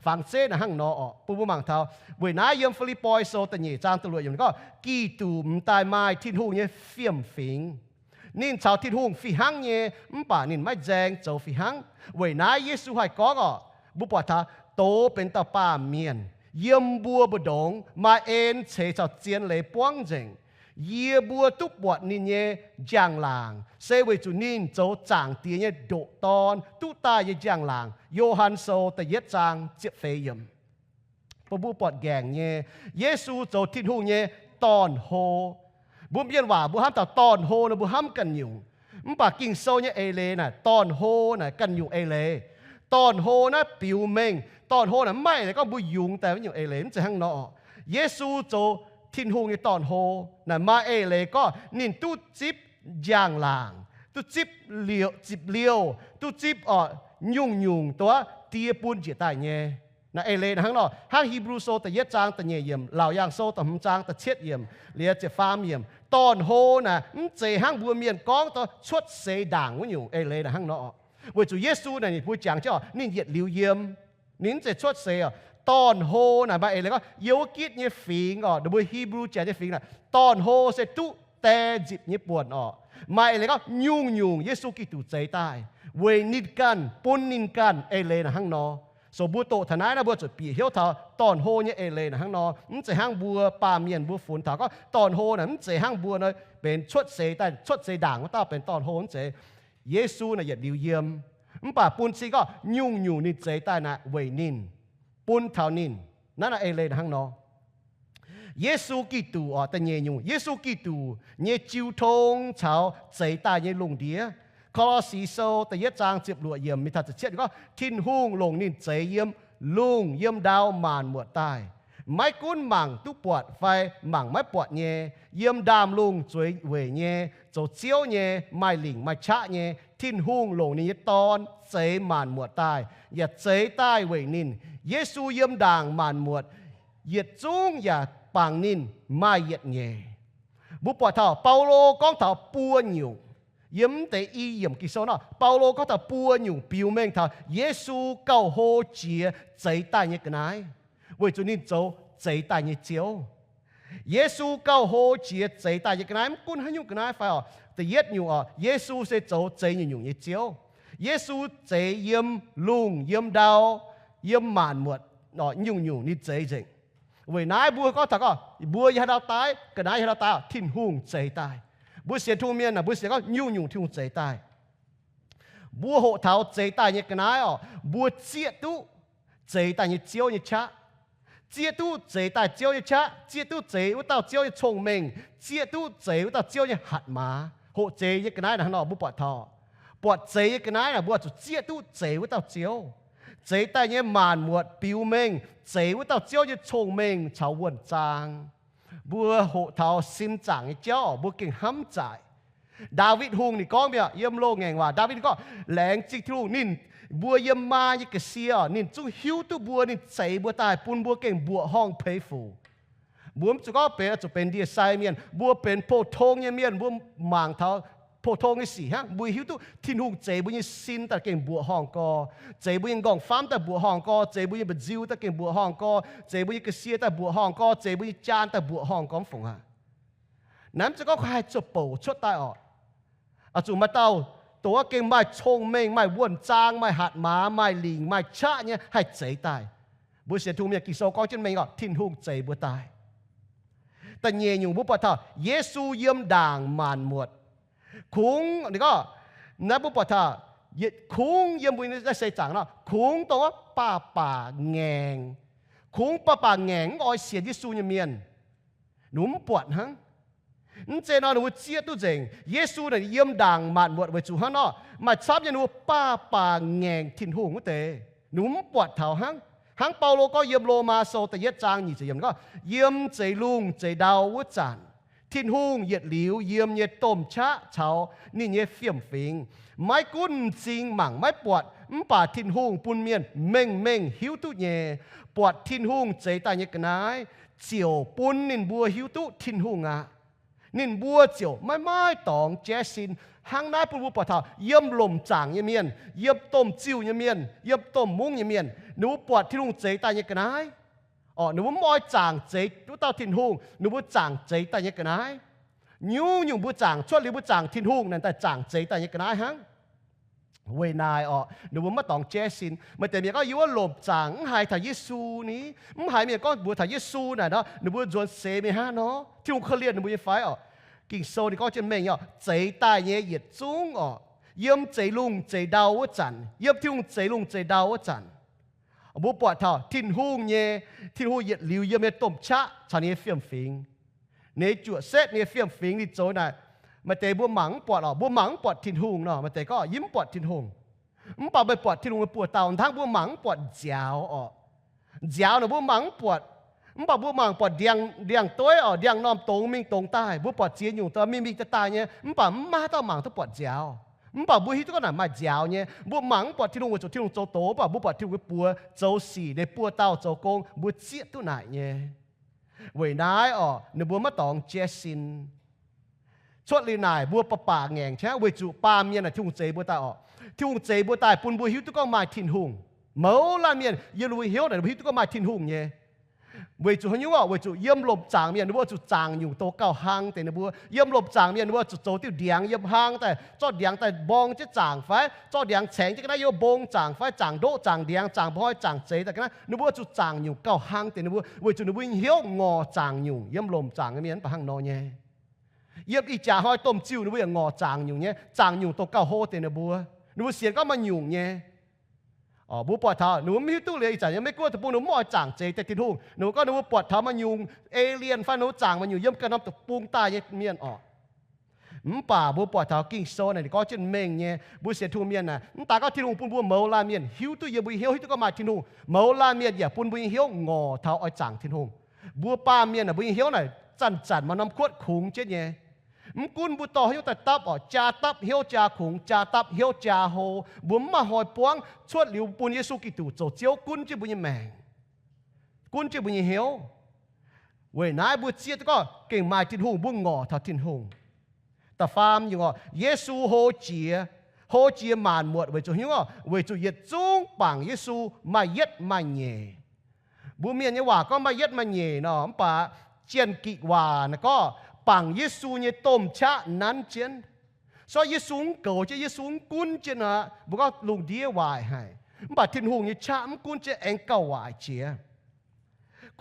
Fangx zeiv naaic hnangv nor orqc. Bun mbuo mangc taux weic naaiv yiem Fi^lipv^poi Sou da'nyeic zaang da'luoqc yiemc gorngv, Giduc m'daaih maaih Tin-Hungh nyei fiem-fingx. Ninh caux Tin-Hungh fih hnangv nyei, mv baac ninh maiv nzaeng zoux fih hnangv. Weic naaiv Yesu haih gorngv orqc, mbuo buatc taux doz benx dauh baamh mienh, yiem mbuo mbu'ndongx maaih en ceix caux zien leiz buangv nzengc. Yie mbuo duqv buatc ninh nyei njang-laangc se weic zuqc ninh zoux Zaangc Diex nyei ndoqc Dorn duqv daaih nyei njang-laangc. Yo^han Sou da'yietv zaang ziepc feix yiemc. Bun mbuo buatc nqaengc nyei, Yesu zoux Tin-Hungh nyei dorn-hlo. Mbuo mienh waac mbuo hnamv taux dorn-hlo nor mbuo hnamv ganh nyungc. Mv baac Ging-Sou nyei eix leiz naaic, dorn-hlo naaic ganh nyungc eix leiz. Dorn-hlo naaiv biux mengh, dorn-hlo naaic mv maaih eix leiz gorngv mbuo yungz daaih wuov nyungc eix leiz, mv zeiz hnangv nor. Yesu zoux Tin-Hungh nyei dorn-hlo naaic maaih eix leiz gorngv ninh duqv zipv njang-laangc, duqv zipv liouh, zipv liouh, duqv zipv orqc nyungc-nyungc dongh wuov Die bun njiec daaih nyei. Naaiv eix leiz naaic hnangv nor, hnangv Hipv^lu Sou da'yietv zaang da'nyeic yiemc, Laauc Yaangh Sou da'hmz zaang da'cietv yiemc, liuz ziepc faam yiemc. Dorn-hlo naaic mv zeiz hnangv mbuo mienh gorngv dongh cuotv seix ndaangc wuov nyungc eix leiz naaic hnangv nor. Weic zuqc Yesu naaic ninh mbuo jangx jienv orqc, ninh yietc liuz yiem. Ninh mv zeiz cuotv seix orqc. Dorn-hlo naaic maaih eix leiz gorngv yiem wuov gitv nyei fingx orqc, ninh mbuo Hipv^lu Jaax nyei fingx naaic, dorn-hlo se duqv die nzipc nyei buonc orqc. Maaih eix leiz gorngv nyungc-nyungc Yesu Giduc zeix daaih weic ninh ganh, bun ninh ganh, eix leiz naaic hnangv nor. So mbuo doqc taux naaiv naaiv mbuo zuqc bieqc hnyouv taux dorn-hlo nyei eix leiz naaic hnangv nor. Mv zeiz hnangv mbuo baamh mienh mbuo funx taux gorngv dorn-hlo naaic mv zeiz hnangv mbuo nor benx cuotv seix daaih, cuotv seix ndaangc wuov dauh benx dorn-hlo, mv zeiz. Yesu naaic yietc liuz yiem, mv baac bun cing gorngv nyungc-nyungc ninh zeix daaih naaic weic ninh, bun taux ninh. Naaiv naaiv eix leiz naaic hnangv nor. Yesu Giduc orqc, da'nyeic nyungc, Yesu Giduc nyei jiu tong caux zeix daaih nyei lungh ndiev. Ko^lo^si Sou da'yietv zaang ziepc luoqc yiemc mingh taux ziepc cietv gorngv, Tin-Hungh longc ninh zeix yiem lungh yiem ndau maanc muotc daaih, maiv gunv mangc duqv buatc fai mangc maiv buatc nyei, yiem ndaamv-lungh zueiz weic nyei, zoux Ziouv nyei, maaih lingc maaih qaqv nyei, Tin-Hungh longc ninh nyei Dorn zeix maanc muotc daaih, yaac zeix daaih weic ninh. Yesu yiem ndaangc maanc muotc, yietc zungv yaac bangc ninh, maaih yietc nyeic. Mbuo buatc taux Baulo gorngv taux buo nyungc, yiem mv deix i yiemc Ging-Sou nor, Baulo gorngv taux buo nyungc biux mengh taux Yesu gauh hlo jiex zeix daaih nyei ga'naaiv, weic zuqc ninh zoux zeix daaih nyei Ziouv. Yesu gauh hlo jiex zeix daaih nyei ga'naaiv, mv gunv haaix nyungc ga'naaiv fai oc. Da'yietv nyungc oc, Yesu se zoux zeix nyungc-nyungc nyei Ziouv. Yesu zeix yiem lungh, yiem ndau, yiem maanc muotc, nyungc-nyungc ninh zeix nzengc. Weic naaiv mbuo gorngv taux gorngv mbuo yiem haaix ndau daaih, ga'naaiv yiem haaix ndau daaih, Tin-Hungh zeix daaih. Mbuo sienx Tin-Hungh mienh aah, mbuo sienx gorngv nyungc-nyungc Tin-Hungh zeix daaih. Mbuo hoqc taux zeix daaih nyei ga'naaiv oc, mbuo zieqv duqv zeix daaih nyei Ziouv nyei qaqv, zieqv duqv zeix daaih Ziouv nyei qaqv, zieqv duqv zeix wuov dauh Ziouv nyei cong-mengh, zieqv duqv zeix wuov dauh Ziouv nyei hatc maaz. Hoqc zeix nyei ga'naaiv naaiv nor mbuo buatc taux, buatc zeix nyei ga'naaiv naaic mbuo zuqc zieqv duqv zeix wuov dauh Ziouv. Zeix daaih nyei maanc muotc biux mengh zeix wuov dauh Ziouv nyei cong-mengh caux wuonh zaang. Mbuo hoqc taux sin zaangc nyei jauv mbuo gengh hnamv zaaic. Ndaawitv Hungh ninh gorngv mi'aqv, yiem loz-ngaengc waac Ndaawitv ninh gorngv, laengz zingh Tin-Hungh ninh, mbuo yiem maa nyei ga'sie oc, ninh zungv hiuv duqv mbuo, ninh zeix mbuo daaih bun mbuo gengh mbuoqc horngh peix fuc. Mbuo mv zuqc gorngv benx, zuqc benx ndie-sai mienh, mbuo benx pou-tong nyei mienh, mbuo mangc taux pou-tong nyei sic hnangv, mbuo hiuv duqv Tin-Hungh zeix mbuo nyei sin daaih gengh mbuoqc horngh gorx, zeix mbuo nyei nqorngv-famv daaih mbuoqc horngh gorx, zeix mbuo nyei mba'nziu daaih gengh mbuoqc horngh gorx, zeix mbuo nyei ga'sie daaih mbuoqc horngh gorx, zeix mbuo nyei jaan daaih mbuoqc horngh gorx, mv fungc aqv. Naaiv mv zeiz gorngv haih zuqc bouc cuotv daaih oc. Oix zuqc maaih dauh dongh wuov gengh maaih cong-mengh, maaih wuonh zaang, maaih hatc maaz, maaih lingc, maaih qaqv nyei haih zeix daaih. Mbuo sienx Tin-Hungh mienh, Ging-Sou gorngv jienv mengh oc, Tin-Hungh zeix mbuo daaih. Da'nyeic nyungc mbuo buatc taux Yesu yiem ndaangc maanc muotc. Kungx, ninh gorngv, naaiv mbuo buatc taux, kungx yiem mbuo naaiv seix zaangc nor, kungx dongh wuov baac baac ngaengc. Kungx baac baac ngaengc mv oix sienx Yesu nyei mienh. Ninh mbuo mv buatc hnangv. Mv zeiz nor ninh mbuo zieqv duqv nzengc. Yesu naaic yiem ndaangc maanc muotc weic zuqc hnangv nor, maaih camv nyei ninh mbuo baac baac ngaengc Tin-Hungh wuov deix. Ninh mbuo mv buatc taux hnangv. Hnangv Baulo gorngv yiem Lomaa Sou da'yietv zaang nyic ziepc yiemc gorngv, yiem zeix lungh zeix ndau wuov zanc, Tin-Hungh yietc liuz yiem nyei domh qaqv caux ninh nyei fiem-fingx, maiv gunv m'zing mangc maiv buatc, mv baac Tin-Hungh bun mienh mengh mengh hiuv duqv nyei. Buatc Tin-Hungh zeix daaih nyei ga'naaiv ziouc bun ninh mbuo hiuv duqv Tin-Hungh aqv. Ninh mbuo ziouc maiv maaih dorngx jaiv sin. Hnangv naaiv bun mbuo buatc taux yiem lomc zaangc nyei mienh, yiem domh ziuh nyei mienh, yiem domh mungv nyei mienh, ninh mbuo buatc Tin-Hungh zeix daaih nyei ga'naaiv. Orqc, ninh mbuo mv oix zaangc zeix wuov dauh Tin-Hungh, ninh mbuo zaangc zeix daaih nyei ga'naaiv. Nyungc-nyungc mbuo zaangc cuotv liuz mbuo zaangc Tin-Hungh naaic daaih zaangc zeix daaih nyei ga'naaiv hnangv. Weic naaic orqc, ninh mbuo maiv dorngx jaiv sin. Maaih deix mienh gorngv yiem wuov lomc zaangc mv haiz taux Yesu ni, mv haiz mienh gorngv mbuox taux Yesu naaic nor, ninh mbuo nzuonx seix mingh hnangv nor, Tin-Hungh korv-lienh ninh mbuo nyei fai orqc? Ging-Sou ninh gorngv jienv mengh nyei orqc, zeix daaih nyei yietc zungv orqc, yiem zeix lungh zeix ndau wuov zanc, yiem Tin-Hungh zeix lungh zeix ndau wuov zanc, mbuo buatc taux Tin-Hungh nyei, Tin-Hungh yietc liuz yiem nyei domh qaqv caux ninh nyei fiem-fingx. Ninh nyei juoqc setv, ninh nyei fiem-fingx ninh zoux naaic, maaih deix mbuo mangc mv buatc orqc, mbuo mangc mv buatc Tin-Hungh nor, maaih deix gorngv yie mv buatc Tin-Hungh. Mv baac meih buatc Tin-Hungh nyei buoz-dauh hnangv, mbuo mangc mv buatc nziaaux orqc. Nziaaux naaic mbuo mangc mv buatc, mv baac mbuo mangc buatc ndiangx-, ndiangx-dueiv orqc, ndiangx-normh dongz mingh dongz daaih, mbuo buatc ziex nyungc daaih mingh mingh daaih daaih nyei, mv baac mv maaih haaix dauh mangc duqv buatc nziaaux. Mv baac mbuo hiuv duqv gorngv naaic maaih nziaaux nyei. Mbuo mangc mv buatc Tin-Hungh weic zuqc Tin-Hungh zoux doz, mv baac mbuo buatc Tin-Hungh nyei buoz zoux sic, ninh buoz-dauh zoux gong, mbuo zieqv duqv naaic nyei. Weic naaiv orqc, ninh mbuo maiv dorngx jaiv sin. Cuotv liuz naaic mbuo baac baac ngaengc qaqv weic zuqc baamh mienh naaic Tin-Hungh zeix mbuo daaih orqc. Tin-Hungh zeix mbuo daaih bun mbuo hiuv duqv gorngv maaih Tin-Hungh. Mouz laanh mienh yiem ninh mbuo hnyouv naaic ninh mbuo hiuv duqv gorngv maaih Tin-Hungh nyei. Weic zuqc haaix nyungc orqc? Weic zuqc yiem lomc zaangc mienh ninh mbuo zuqc zaangc nyungc doz gauh hlang deix ninh mbuo. Yiem lomc zaangc mienh ninh mbuo zuqc zoux diuh ndiangx yiem hlang daaih, zorqv ndiangx daaih mborng jienv zaangc fai zorqv ndiangx caengx jienv ga'naaiv yiem mbong zaangc fai zaangc ndoqv zaangc ndiangx zaangc mboi zaangc zeix daaih ga'naaiv. Ninh mbuo zuqc zaangc nyungc gauh hlang deix ninh mbuo weic zuqc ninh mbuo nyei hnyouv ngorc zaangc nyungc. Yiem lomc zaangc nyei mienh mv baac hnangv nor nyei. Yiem ih jaax hnoi domh ziuh ninh mbuo yaac ngorc zaangc nyungc nyei, zaangc nyungc doz gauh hlo deix ninh mbuo. Ninh mbuo sienx gorngv maaih nyungc nyei. Mbuo buatc taux ninh mbuo mv hiuv duqv liuz ih zanc nyei Meiv Guoqv deic-bung ninh mbuo mv oix zaangc zeix deix Tin-Hungh. Ninh mbuo gorngv ninh mbuo buatc taux maaih nyungc alien fai ninh mbuo zaangc maaih nyungc yiem ganh norm deic-bung daaih nyei mienh orqc. Mv baac mbuo buatc taux Ging-Sou naaic ninh gorngv jienv mengh nyei, mbuo sienx Tin-Hungh mienh naaic, mv daaih gorngv Tin-Hungh bun mbuo mouz laanh mienh hiuv duqv, yiem mbuo hnyouv hiuv duqv gorngv maaih Tin-Hungh. Mouz laanh mienh yaac bun mbuo nyei hnyouv ngorc taux oix zaangc Tin-Hungh. Mbuo baamh mienh naaic mbuo nyei hnyouv naaic zanc-zanc maaih norm kuotv kungx jienv nyei. Mv gunv mbuo dorh hnyouv daaih dapv orqc, jaa dapv hnyouv jaa kungx, jaa dapv hnyouv jaa hlo, mbuo mv maaih hnoi buangv. Cuotv liuz bun Yesu Giduc zoux Ziouv gunv jienv mbuo nyei maengc, gunv jienv mbuo nyei hnyouv. Weic naaiv mbuo zieqv duqv gorngv gengh maaih Tin-Hungh, mbuo ngorc taux Tin-Hungh. Da'faam nyungc orqc, Yesu hlo jiex, hlo jiex maanc muotc weic zuqc hnyouv orqc, weic zuqc yietc zungv bangc Yesu maaih yietv maaih nyeic. Mbuo mienh nyei waac gorngv maaih yietv maaih nyeic nor, mv baac Janx-Gikc waac naaiv gorngv bangc Yesu nyei domh qaqv nanv jienv. So Yesu mv goux jienv, Yesu mv gunv jienv aqv, mbuo gorngv lungh ndiev waaic haic. Mv baac Tin-Hungh nyei qaqv mv gunv jienv aengx gauh waaic jiex.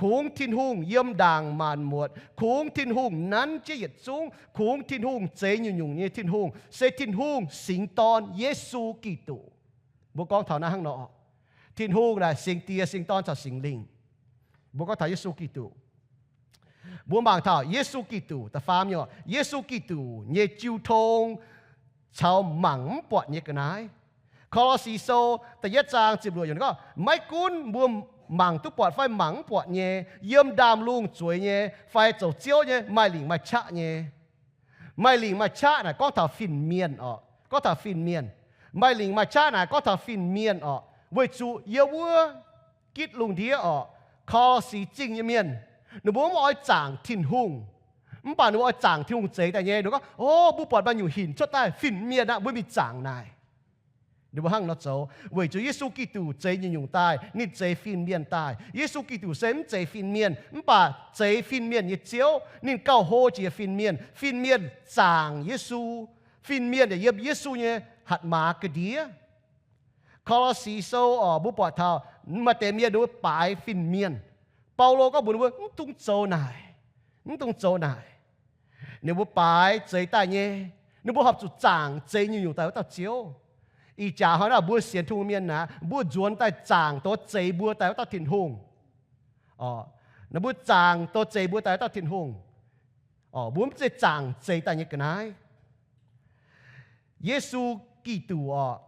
Kungx Tin-Hungh yiem ndaangc maanc muotc, kungx Tin-Hungh nanv jienv yietc zungv, kungx Tin-Hungh zeix nyungc-nyungc nyei Tin-Hungh, se Tin-Hungh singx Dorn, Yesu Giduc. Mbuo gorngv taux naaiv hnangv nor, Tin-Hungh naaic singx Die, singx Dorn caux singx Lingh. Mbuo gorngv taux Yesu Giduc. Mbuo mangc taux Yesu Giduc, da'faam nyungc, Yesu Giduc nyei jiu tong caux mangc mv buatc nyei ga'naaiv. Ko^lo^si Sou da'yietv zaang ziepc luoqc yiemc gorngv, maiv gunv mbuo mangc duqv buatc fai mangc mv buatc nyei, yiem ndaamv-lungh zueiz nyei fai zoux ziouv nyei, maaih lingc maaih qaqv nyei. Maaih lingc maaih qaqv naaic gorngv taux fin-mienh orqc, gorngv taux fin-mienh. Maaih lingc maaih qaqv naaic gorngv taux fin-mienh orqc, weic zuqc yiem wuov gitv lungh ndiev orqc, Ko^lo^si Zingh nyei mienh, ninh mbuo mv oix zaangc Tin-Hungh. Mv baac ninh mbuo oix zaangc Tin-Hungh zeix daaih nyei. Ninh gorngv, o, mbuo buatc maaih nyungc hinc cuotv daaih, fin-mienh aqv, mbuo mingh zaangc naaic. Ninh mbuo hnangv nor zoux weic zuqc Yesu Giduc zeix nyungc-nyungc daaih, ninh zeix fin-mienh daaih. Yesu Giduc se mv zeix fin-mienh, mv baac zeix fin-mienh nyei Ziouv. Ninh gauh hlo jiex fin-mienh. Fin-mienh zaangc Yesu. Fin-mienh yaac yiem Yesu nyei hatc maaz ga'ndiev. Ko^lo^si Sou orqc, mbuo buatc taux maaih deix mienh ninh mbuo baaix fin-mienh. Baulo gorngv mbuox ninh mbuo, mv dungx zoux naaic. Mv dungx zoux naaic. Ninh mbuo baaix zeix daaih nyei, ninh mbuo horpc zuqc zaangc zeix nyungc-nyungc daaih wuov dauh Ziouv. Ih jaax hnoi naaic mbuo sienx Tin-Hungh mienh naaic, mbuo nzuonx daaih zaangc dongh zeix mbuo daaih wuov dauh Tin-Hungh. Orqc, ninh mbuo zaangc dongh zeix mbuo daaih wuov dauh Tin-Hungh. Orqc, mbuo mv zeiz zaangc zeix daaih nyei ga'naaiv. Yesu Giduc orqc,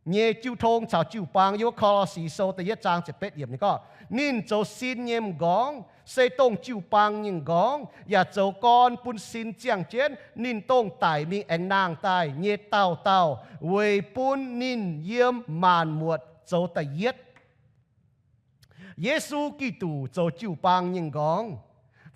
nyei jiu tong caux jiu-baang, yiem wuov Ko^lo^si Sou da'yietv zaang ziepc betv yiemc ninh gorngv, ninh zoux sin nyei m'nqorngv, se dongh jiu-baang nyei m'nqorngv, yaac zoux gorn bun sin ziangh jienv ninh dongh daic mingh aengx nangh daaih nyei dauh dauh, weic bun ninh yiem maanc muotc zoux da'yietv. Yesu Giduc zoux jiu-baang nyei m'nqorngv,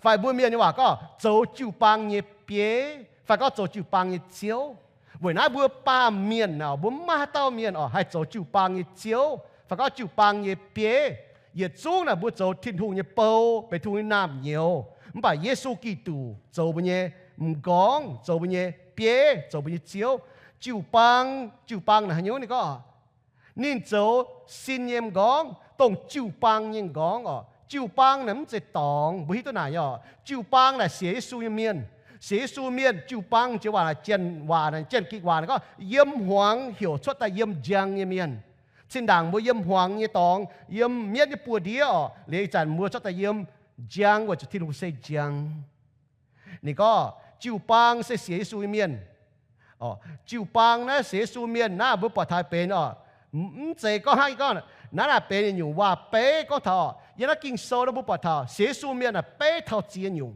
fai mbuo mienh nyei waac gorngv zoux jiu-baang nyei bieiv, fai gorngv zoux jiu-baang nyei Ziouv. Weic naaiv mbuo baamh mienh orqc, mbuo mv maaih haaix dauh mienh orqc haih zoux jiu-baang nyei Ziouv, fai gorngv jiu-baang nyei bieiv. Yietc zungv naaic mbuo zoux Tin-Hungh nyei bou, benx Tin-Hungh nyei naamh nyouz. Mv baac Yesu Giduc zoux mbuo nyei m'nqorngv, zoux mbuo nyei bieiv, zoux mbuo nyei Ziouv. Jiu-baang, jiu-baang naaic haaix nyungc ninh gorngv, ninh zoux sin nyei m'nqorngv, dongh jiu-baang nyei m'nqorngv orqc. Jiu-baang naaic mv zeiz dorngx, mbuo hiuv duqv naaic nyei orqc. Jiu-baang naaic sienx Yesu nyei mienh. Sienx Yesu mienh, jiu-baang jiex waac naaic, Janx waac naaic, Janx-Gikc waac naaic gorngv yiem hmuangx heuc cuotv daaih yiem njang nyei mienh. Zinh ndaangc mbuo yiem hmuangx nyei dorngx, yiem mietv nyei buoz-ndiev orqc, liuz ih zanc mbuo cuotv daaih yiem njang weic zuqc Tin-Hungh se njang. Ninh gorngv jiu-baang se sienx Yesu nyei mienh. Jiu-baang naaiv sienx Yesu mienh naaiv mbuo buatc taux benx orqc, mv zeiz gorngv hnangv yie gorngv naaiv naaic benx yietc nyungc waac-beiv gorngv taux orqc. Yiem naaiv Ging-Sou naaiv mbuo buatc taux sienx Yesu mienh naaic beiv taux ziex nyungc.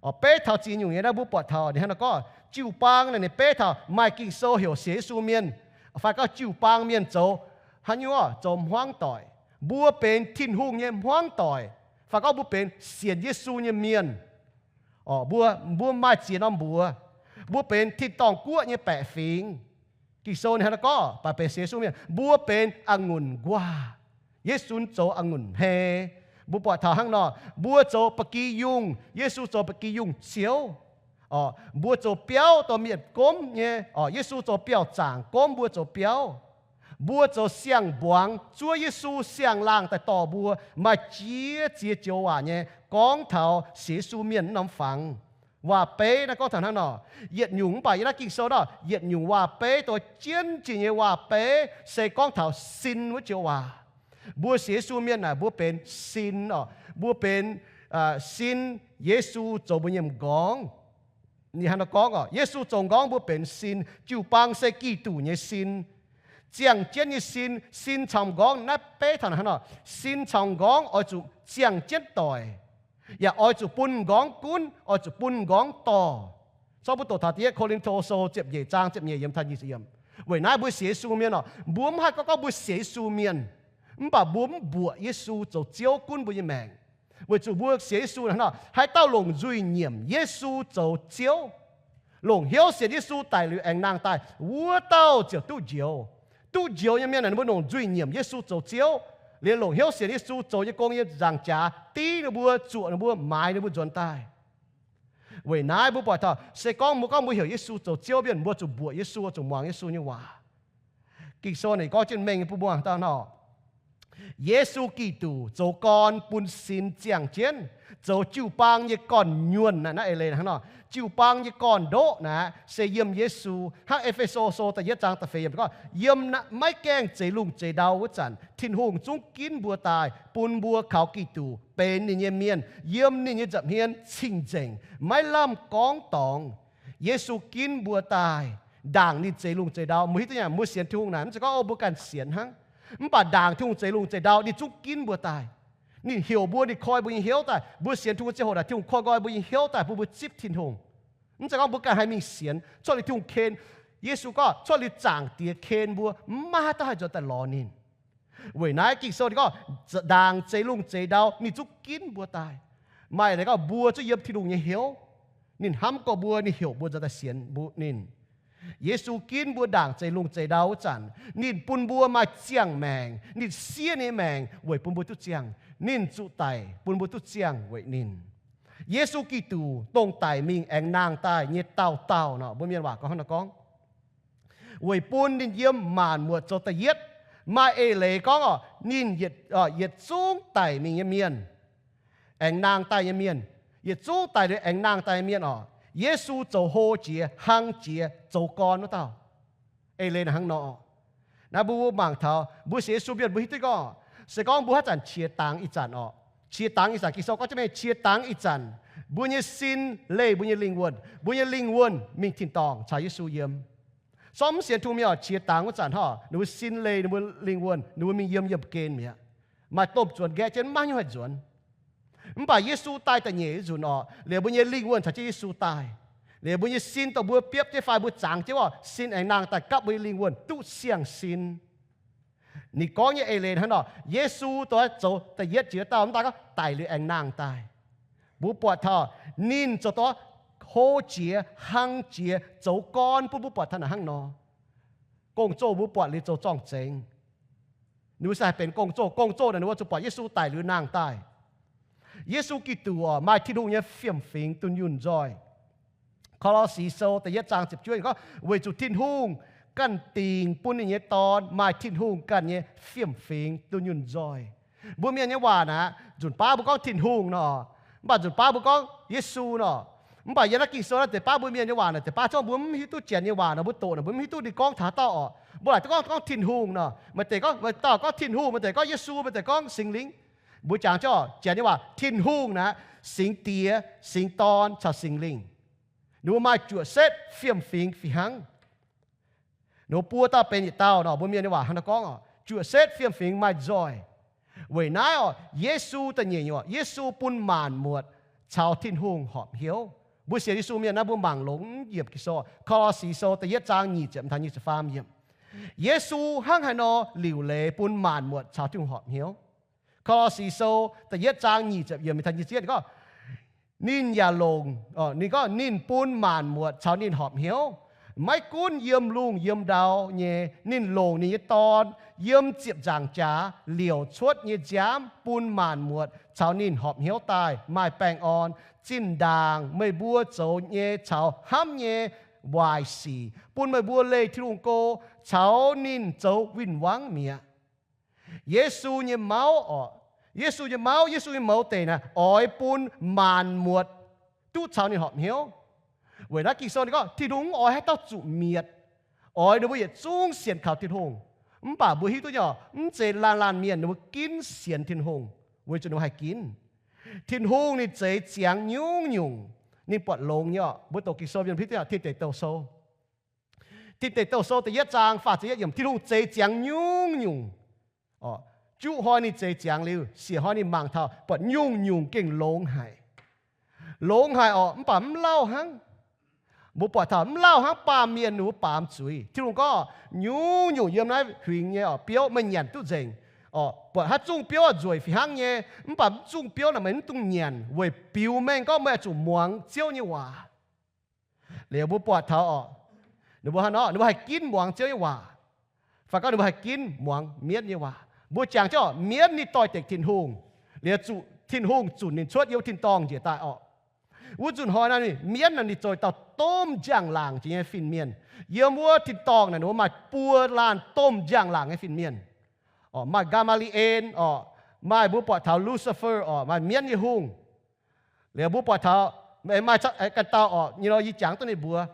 Orqc, beiv taux ziex nyungc nyei naaiv mbuo buatc taux ninh hnangv naaiv gorngv jiu-baang naaic ninh beiv taux maaih Ging-Sou heuc sienx Yesu mienh, fai gorngv jiu-baang mienh zoux haaix nyungc orqc, zoux hmuangv doic. Mbuo benx Tin-Hungh nyei hmuangv doic, fai gorngv mbuo benx sienx Yesu nyei mienh. Orqc, mbuo, mbuo maaih ziex norm mbuox. Mbuo benx tin-dorngh guoqv nyei baeqc fingx. Ging-Sou ninh hnangv naaiv gorngv, baac benx sienx Yesu mienh, mbuo benx a'ngunc nquaah. Yesu zoux a'ngunc hmei. Mbuo buatc taux hnangv nor, mbuo zoux ba'gi yungh, Yesu zoux ba'gi yungh ziouv. Orqc, mbuo zoux biauv dorh mienh gomv nyei. Orqc, Yesu zoux biauv-zaangc gomv mbuo zoux biauv. Mbuo zoux siang-mbuangz zuov Yesu siang-laangh daaih dorh mbuo. Maaih jiex ziex joux waac nyei gorngv taux sienx Yesu mienh norm fangx. Waac-beiv naaiv gorngv taux hnangv nor, yietc nyungc mv baac yiem naaiv Ging-Sou nor, yietc nyungc waac-beiv dongh jienv jiex nyei waac-beiv se gorngv taux sin wuov joux waac. Mbuo sienx Yesu mienh naaic mbuo benx sin orqc, mbuo benx sin, Yesu zoux mbuo nyei m'nqorngv. Ninh hnangv nor gorngv orqc, Yesu zoux m'nqorngv mbuo benx sin. Jiu-baang se Giduc nyei sin. Ziangh jienv nyei sin, sin caux m'nqorngv naaiv beiv taux hnangv nor, sin caux m'nqorngv oix zuqc ziangh jienv doic, yaac oix zuqc bun m'nqorngv gunv, oix zuqc bun m'nqorngv dorh. Zorqv mbuo doqc taux da'yietv Ko^lin^to Sou ziepc nyeic zaang ziepc nyeic yiemc taux nyic ziepc yiemc. Weic naaiv mbuo sienx Yesu mienh oc, mbuo mv haih gorngv, gorngv mbuo sienx Yesu mienh, mv baac mbuo mv mbuoqc Yesu zoux Ziouv gunv mbuo nyei maengc. Weic zuqc mbuo sienx Yesu hnangv nor, haaix dauh longc nzuih nyiemc Yesu zoux Ziouv, longc hnyouv sienx Yesu daic liuz aengx nangh daaih, wuov dauh ziouc duqv njoux. Duqv njoux nyei mienh naaic, ninh mbuo longc nzuih nyiemc Yesu zoux Ziouv, liuz longc hnyouv sienx Yesu zoux nyei gong nyei nzaangc jaax dingv ninh mbuo, zuoqc ninh mbuo, maaiz ninh mbuo nzuonx daaih. Weic naaiv mbuo buatc taux, se gorngv mbuo gorngv mbuo heuc Yesu zoux Ziouv mienh, mbuo zuqc mbuoqc Yesu, zuqc muangx Yesu nyei waac. Ging-Sou naaic gorngv jienv mengh bun mbuo dau nor, Yesu Giduc zoux gorn bun sin ziangh jienv, zoux jiu-baang nyei gorn-nyuonh naaic. Naaiv eix leiz hnangv nor, jiu-baang nyei gorn-ndoqv naaic se yiem Yesu. Hnangv E^fe^so Sou da'yietv zaang da'feix yiemc gorngv, yiem naaiv maiv gaengh zeix lungh zeix ndau wuov zanc, Tin-Hungh zungv ginv mbuo daaih bun mbuo kaux Giduc benx ninh nyei mienh, yiem ninh nyei nza'hmien cing-nzengc, maiv lamh gorngv dorngx. Yesu ginv mbuo daaih ndaangc ninh zeix lungh zeix ndau. Mbuo hiuv duqv nyei, mbuo sienx Tin-Hungh naaic mv zeiz gorngv, o, mbuo ganh sienx hnangv. Mv baac ndaangc Tin-Hungh zeix lungh zeix ndau, ninh zungv ginv mbuo daaih. Ninh heuc mbuo, ninh koi mbuo nyei hnyouv daaih. Mbuo sienx Tin-Hungh ziangh hoc naaic, Tin-Hungh koi nqoi mbuo nyei hnyouv daaih bun mbuo zipv Tin-Hungh. Mv zeiz gorngv mbuo ganh haih mingh sienx. Cuotv liuz Tin-Hungh ken, Yesu gorngv cuotv liuz Zaangc Diex ken mbuo, mv maaih haaix dauh haih nzuonx daaih lorz ninh. Weic naaiv Ging-Sou ninh gorngv, ndaangc zeix lungh zeix ndau ninh zungv ginv mbuo daaih. Maaih leiz gorngv mbuo zungv yiem Tin-Hungh nyei hnyouv. Ninh hnamv gorx mbuo, ninh heuc mbuo nzuonx daaih sienx mbuo ninh. Yesu ginv mbuo ndaangc zeix lungh zeix ndau wuov zanc, ninh bun mbuo maaih ziangh maengc. Ninh siev ninh nyei maengc weic bun mbuo duqv ziangh. Ninh zuqc daic bun mbuo duqv ziangh weic ninh. Yesu Giduc dongh daic mingh aengx nangh daaih nyei dauh dauh nor, mbuo mienh waac gorngv hnangv nor gorngv, weic bun ninh yiem maanc muotc zoux da'yietv. Maaih eix leiz gorngv oc, ninh yietc, yietc zungv daic mingh nyei mienh, aengx nangh daaih nyei mienh, yietc zungv daic liuz aengx nangh daaih nyei mienh oc, Yesu zoux hlo jiex, hlang jiex, zoux gorn wuov dauh. Eix leiz naaic hnangv nor. Naaiv mbuo mangc taux mbuo sienx Yesu mienh, mbuo hiuv duqv gorngv, se gorngv mbuo haaix zanc qiex dangx ih zanc oc, qiex dangx ih zanc, Ging-Sou gorngv jienv mengh, qiex dangx ih zanc, mbuo nyei sin leih mbuo nyei lingh wuonh, mbuo nyei lingh wuonh mingh tin-dorngh caux Yesu yiem. Sortv mv sienx Tin-Hungh mienh oc, qiex dangx wuov zanc hnangv, ninh mbuo sin leih ninh mbuo lingh wuonh, ninh mbuo mingh yiem yiemh gen mi'aqv. Maaih domh zuonx nqaeqv jienv, maiv hiuv haih nzuonx. Mv baac Yesu daaih da'nyeic nzunc oc, liuz mbuo nyei lingh wuonh caux jienv Yesu daaih, liuz mbuo nyei sin dongh mbuo biopv jienv fai mbuo zangx jienv oc, sin aengx nangh daaih gapv mbuo nyei lingh wuonh duqv siang-sin. Ninh gorngv nyei eix leiz hnangv nor, Yesu dongh zoux da'yietv jiex wuov dauh, mv daaih gorngv daic liuz aengx nangh daaih. Mbuo buatc taux ninh zoux dongh hlo jiex, hlang jiex, zoux gorn bun mbuo buatc taux naaic hnangv nor. Gong-zoh mbuo buatc liuz zoux zorng-zengx. Ninh mbuo se haih benx gong-zoh. Gong-zoh naaic ninh mbuo zuqc buatc Yesu daic liuz nangh daaih. Yesu Giduc oc, maaih Tin-Hungh nyei fiem-fingx dunh yunh nzoih. Ko^lo^si Sou da'yietv zaang ziepc juov gorngv, weic zuqc Tin-Hungh ganh dingc bun ninh nyei Dorn maaih Tin-Hungh ganh nyei fiem-fingx dunh yunh nzoih. Mbuo mienh nyei waac naaic, nzunc baav mbuo gorngv Tin-Hungh nor, mv baac nzunc baav mbuo gorngv Yesu nor. Mv baac yiem naaiv Ging-Sou naaiv deix baav mbuo mienh nyei waac naaic, deix baav zorqv mbuo mv hiuv duqv Janx nyei waac nor, mbuo doqc naaic mbuo mv hiuv duqv ninh gorngv taux haaix dauh oc. Mbuo laaic duqv gorngv, gorngv Tin-Hungh nor. Maaih deix gorngv, maaih dauh gorngv Tin-Hungh, maaih deix gorngv Yesu, maaih deix gorngv Singx Lingh. Mbuo jangx jienv Janx nyei waac, Tin-Hungh naaic, Singx Diex, Singx Dorn caux Singx Lingh. Ninh mbuo maaih juoqc setv fiem-fingx fih hnangv. Ninh mbuo buo dauh benx yietc dauh nor, mbuo mienh nyei waac hnangv naaiv gorngv oc, juoqc setv fiem-fingx maaih nzoih. Weic naaiv oc, Yesu da'nyeic nyungc oc, Yesu bun maanc muotc caux Tin-Hungh horpc hnyouv. Mbuo sienx Yesu mienh naaiv, mbuo mangc longx yiemc Ging-Sou, Ko^lo^si Sou da'yietv zaang nyic ziepc taux nyic ziepc faam yiemc. Yesu hnangv haaix nor liuc leiz bun maanc muotc caux Tin-Hungh horpc hnyouv? Ko^lo^si Sou da'yietv zaang nyic ziepc yiemc taux nyic ziepc yietv gorngv, ninh yaac longc, ninh gorngv ninh bun maanc muotc caux ninh horpc hnyouv. Maiv gunv yiem lungh yiem ndau nyei, ninh longc ninh nyei Dorn yiem ziepc nzaangc jaax liouc cuotv nyei nziaamv bun maanc muotc caux ninh horpc hnyouv daaih maaih baengh orn. Zinh ndaangc meih mbuo zoux nyei caux hnamv nyei waaic sic bun meih mbuo leih Tin-Hungh go caux ninh zoux win-wangv mi'aqv. Yesu nyei mauv oc, Yesu nyei mauv, Yesu nyei mouz deic naaic oix bun maanc muotc duqv caux ninh horpc hnyouv. Weic naaiv Ging-Sou ninh gorngv Tin-Hungh mv oix haaix dauh zuqc mietc, oix ninh mbuo yietc zungv sienx kaux Tin-Hungh. Mv baac mbuo hiuv duqv nyei oc, mv zeiz laanh laanh mienh ninh mbuo ginv sienx Tin-Hungh, weic zuqc ninh mbuo haih ginv. Tin-Hungh ninh zeix ziangx nyungc-nyungc ninh buatc longx nyei oc. Mbuo doqc Ging-Sou mienh hiuv duqv nyei oc, Tin Deic Douh Sou Tin Deic Douh Sou da'yietv zaang faah ziepc yietv yiemc, Tin-Hungh zeix ziangx nyungc-nyungc. Juqv hnoi ninh zeix ziangx liuz, siec hnoi ninh mangc taux buatc nyungc-nyungc gengh longx haic. Longx haic oc, mv baac mv lauh hnangv. Mbuo buatc taux mv lauh hnangv baamh mienh ninh mbuo baamz zuiz. Tin-Hungh gorngv, nyungc-nyungc yiem naaiv huingx nyei orqc, biouv meih nyanc duqv nzengc. Orqc, buatc haaix zungv biouv zueic fih hnangv nyei, mv baac mv zungv biouv naaic meih mv dungx nyanc weic biux mengh gorngv meih oix zuqc muangx Ziouv nyei waac. Liuz mbuo buatc taux orqc, ninh mbuo hnangv nor, ninh mbuo haih ginv muangx Ziouv nyei waac, fai gorngv ninh mbuo haih ginv muangx mienv nyei waac. Mbuo jangx jienv orqc, mienv ninh doix-dekc Tin-Hungh, liuz zuqc Tin-Hungh zunc ninh cuotv yiem wuov tin-dorngh njiec daaih orqc. Wuov nzunc hnoi naaiv ninh, mienv naaic ninh zoux dauh domh njang-laangc jiex nyei fin-mienh. Yiem wuov tin-dorngh naaic ninh mbuo maaih buo laanh domh njang-laangc nyei fin-mienh. Orqc, maaih Gaa^maa^li^en orqc, maaih mbuo buatc taux Lucifer orqc, maaih mienv nyei hungh. Liuz mbuo buatc taux, maaih ganh dauh orqc, nyei nor yie jangx duqv ninh mbuo.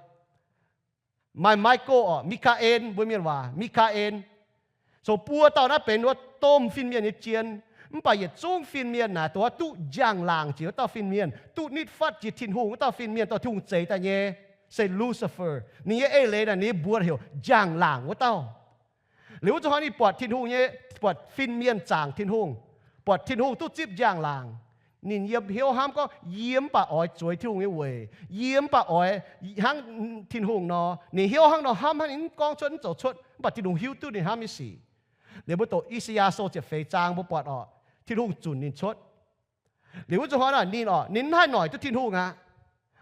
Maaih Michael orqc, Mi^kaa^en, mbuo mienh waac Mi^kaa^en. Zoux buo dauh naaiv benx wuov domh fin-mienh nyei jien. Mv baac yietc zungv fin-mienh naaic dongh duqv njang-laangc jiex wuov dauh fin-mienh, duqv nitv fatv jiex Tin-Hungh wuov dauh fin-mienh, dorh Tin-Hungh zeix daaih nyei, se Lucifer. Ninh nyei eix leiz naaic ninh mbuox heuc njang-laangc wuov dauh. Liuz wuov zuqc hnoi ninh buatc Tin-Hungh nyei, buatc fin-mienh zaangc Tin-Hungh, buatc Tin-Hungh duqv zipv njang-laangc. Ninh yiem hnyouv hnamv gorngv, yie mv baac oix zueiz Tin-Hungh nyei weic, yie mv baac oix hnangv Tin-Hungh nor. Ninh hnyouv hnangv nor hnamv hnangv, ninh mv gorngv cuotv, mv zoux cuotv, mv baac Tin-Hungh hiuv duqv ninh hnamv nyei sic. Liuz mbuo doqc I^saa^yaa Sou ziepc feix zaang mbuo buatc orqc, Tin-Hungh zunc ninh cuotv. Liuz wuov zuqc hnoi naaic ninh orqc, ninh mv haih noic duqv Tin-Hungh aqv.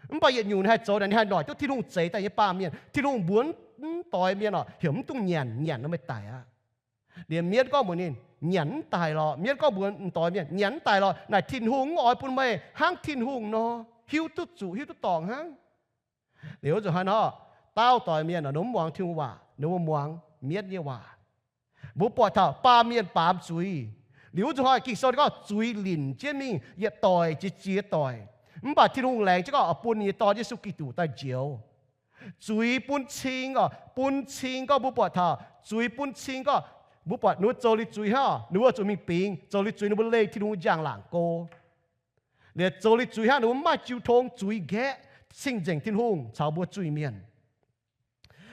Mv baac yietc nyungc ninh haih zoux naaic, ninh haih noic duqv Tin-Hungh zeix daaih nyei baamh mienh. Tin-Hungh mbuox mv doix mienh orqc, heuc mv dungx nyanc, nyanc nor meih daic aqv. Liuz mienv gorngv mbuox ninh, nyanc mv daic lorqc. Mienv gorngv mbuox mv doix mienh, nyanc mv daic lorqc. Naaic Tin-Hungh mv oix bun meih hnangv Tin-Hungh nor, hiuv duqv zuqc, hiuv duqv dorngc hnangv. Liuz wuov zuqc hnoi nor, daauh doix mienh orqc, ninh mv muangx Tin-Hungh waac, ninh mbuo muangx mienv nyei waac. Mbuo buatc taux baamh mienh baamz zuiz. Liuz wuov zuqc hnoi Ging-Sou gorngv zuiz linc jienv mingh yietc doic jiex jiex doic. Mv baac Tin-Hungh laengz jienv gorngv oix bun ninh nyei Dorn, Yesu Giduc, daaih njoux. Zuiz bun cing orqc, bun cing gorngv mbuo buatc taux zuiz bun cing gorngv mbuo buatc ninh mbuo zoux liuz zuiz hnangv orqc, ninh mbuo zuqc mingh bingx. Zoux liuz zuiz ninh mbuo leih Tin-Hungh njang-laangc go. Liuz zoux liuz zuiz hnangv, ninh mbuo mv maaih jiu tong, zuiz nqaeqv cing-nzengc Tin-Hungh caux mbuo zuiz-mienh.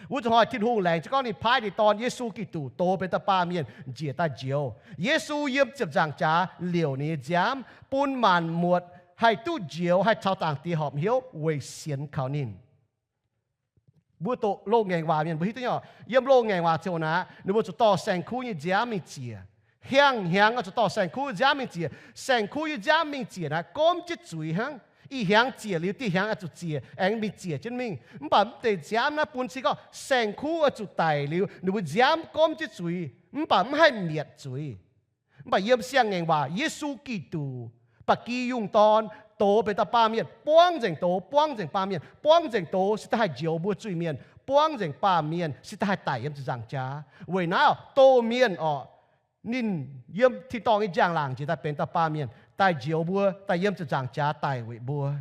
Wuov zuqc hnoi Tin-Hungh laengz jienv gorngv ninh paaiv ninh Dorn, Yesu Giduc, doz benx dauh baamh mienh njiec daaih njoux. Yesu yiem ziepc nzaangc jaax liouc ninh nyei nziaamv, bun maanc muotc haih duqv njoux, haih caux Zaangc Diex horpc hnyouv weic sienx kaux ninh. Mbuo doqc loz-ngaengc waac mienh mbuo hiuv duqv nyei orqc, yiem loz-ngaengc waac ziouc naaic, ninh mbuo zuqc dorh saeng-kuv nyei nziaamv mingh ziec. Hiaangx hnyangx oix zuqc dorh saeng-kuv nziaamv mingh ziec. Saeng-kuv nyei nziaamv mingh ziec naaic gomv jienv zuiz hnangv. Ih hnyangx ziec liuz, dieh hnyangx oix zuqc ziec, aengx mingh ziec jienv mingh. Mv baac mv deix nziaamv naaiv bun cing gorngv saeng-kuv oix zuqc daic liuz, ninh mbuo nziaamv gomv jienv zuiz, mv baac mv haih mietc zuiz. Mv baac yiem siang-ngaengc waac, Yesu Giduc, ba'gi yungh dorn, doz benx dauh baamh mienh, buangv nzengc doz, buangv nzengc baamh mienh, buangv nzengc doz se daaih haih njoux mbuo zuiz-mienh, buangv nzengc baamh mienh se daaih haih daic yiem ziepc nzaangc jaax. Weic naaiv oc, doz mienh orqc, ninh yiem tin-dorngh nyei njang-laangc njiec daaih benx dauh baamh mienh, daaih njoux mbuo, daaih yiem ziepc nzaangc jaax daic weic mbuo.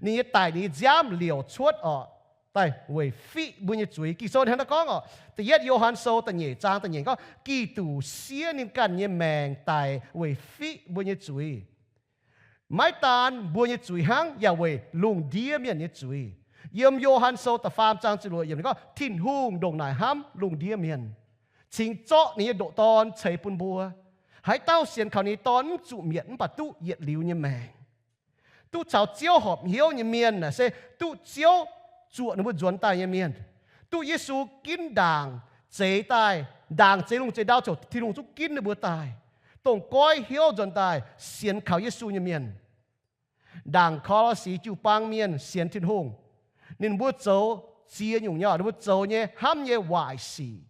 Ninh nyei daic, ninh nyei nziaamv liouc cuotv orqc, daaih weic fiqv mbuo nyei zuiz. Ging-Sou hnangv naaiv gorngv orqc, da'yietv Yo^han Sou da'nyeic zaang da'nyeic gorngv, Giduc siev ninh ganh nyei maengc daic weic fiqv mbuo nyei zuiz. Maiv daan mbuo nyei zuiz hnangv, yaac weic lungh ndiev mienh nyei zuiz. Yiem Yo^han Sou da'faam zaang ziepc luoqc yiemc ninh gorngv, Tin-Hungh ndongc naaic hnamv lungh ndiev mienh, cingx zorqv ninh nyei ndoqc Dorn ceix bun mbuo. Haaix dauh sienx kaux ninh nyei Dorn mv zuqc mietc, mv baac duqv yietc liuz nyei maengc. Duqv caux Ziouv horpc hnyouv nyei mienh naaic se duqv Ziouv zuoqc ninh mbuo nzuonx daaih nyei mienh. Duqv Yesu ginv ndaangc zeix daaih, ndaangc zeix lungh zeix ndau ziouc Tin-Hungh zungv ginv ninh mbuo daaih, dongh goiv hnyouv nzuonx daaih sienx kaux Yesu nyei mienh. Ndaangc Ko^lo^si jiu-baang mienh sienx Tin-Hungh, ninh mbuo zoux ziex nyungc nyei, ninh mbuo zoux nyei hnamv nyei waaic sic.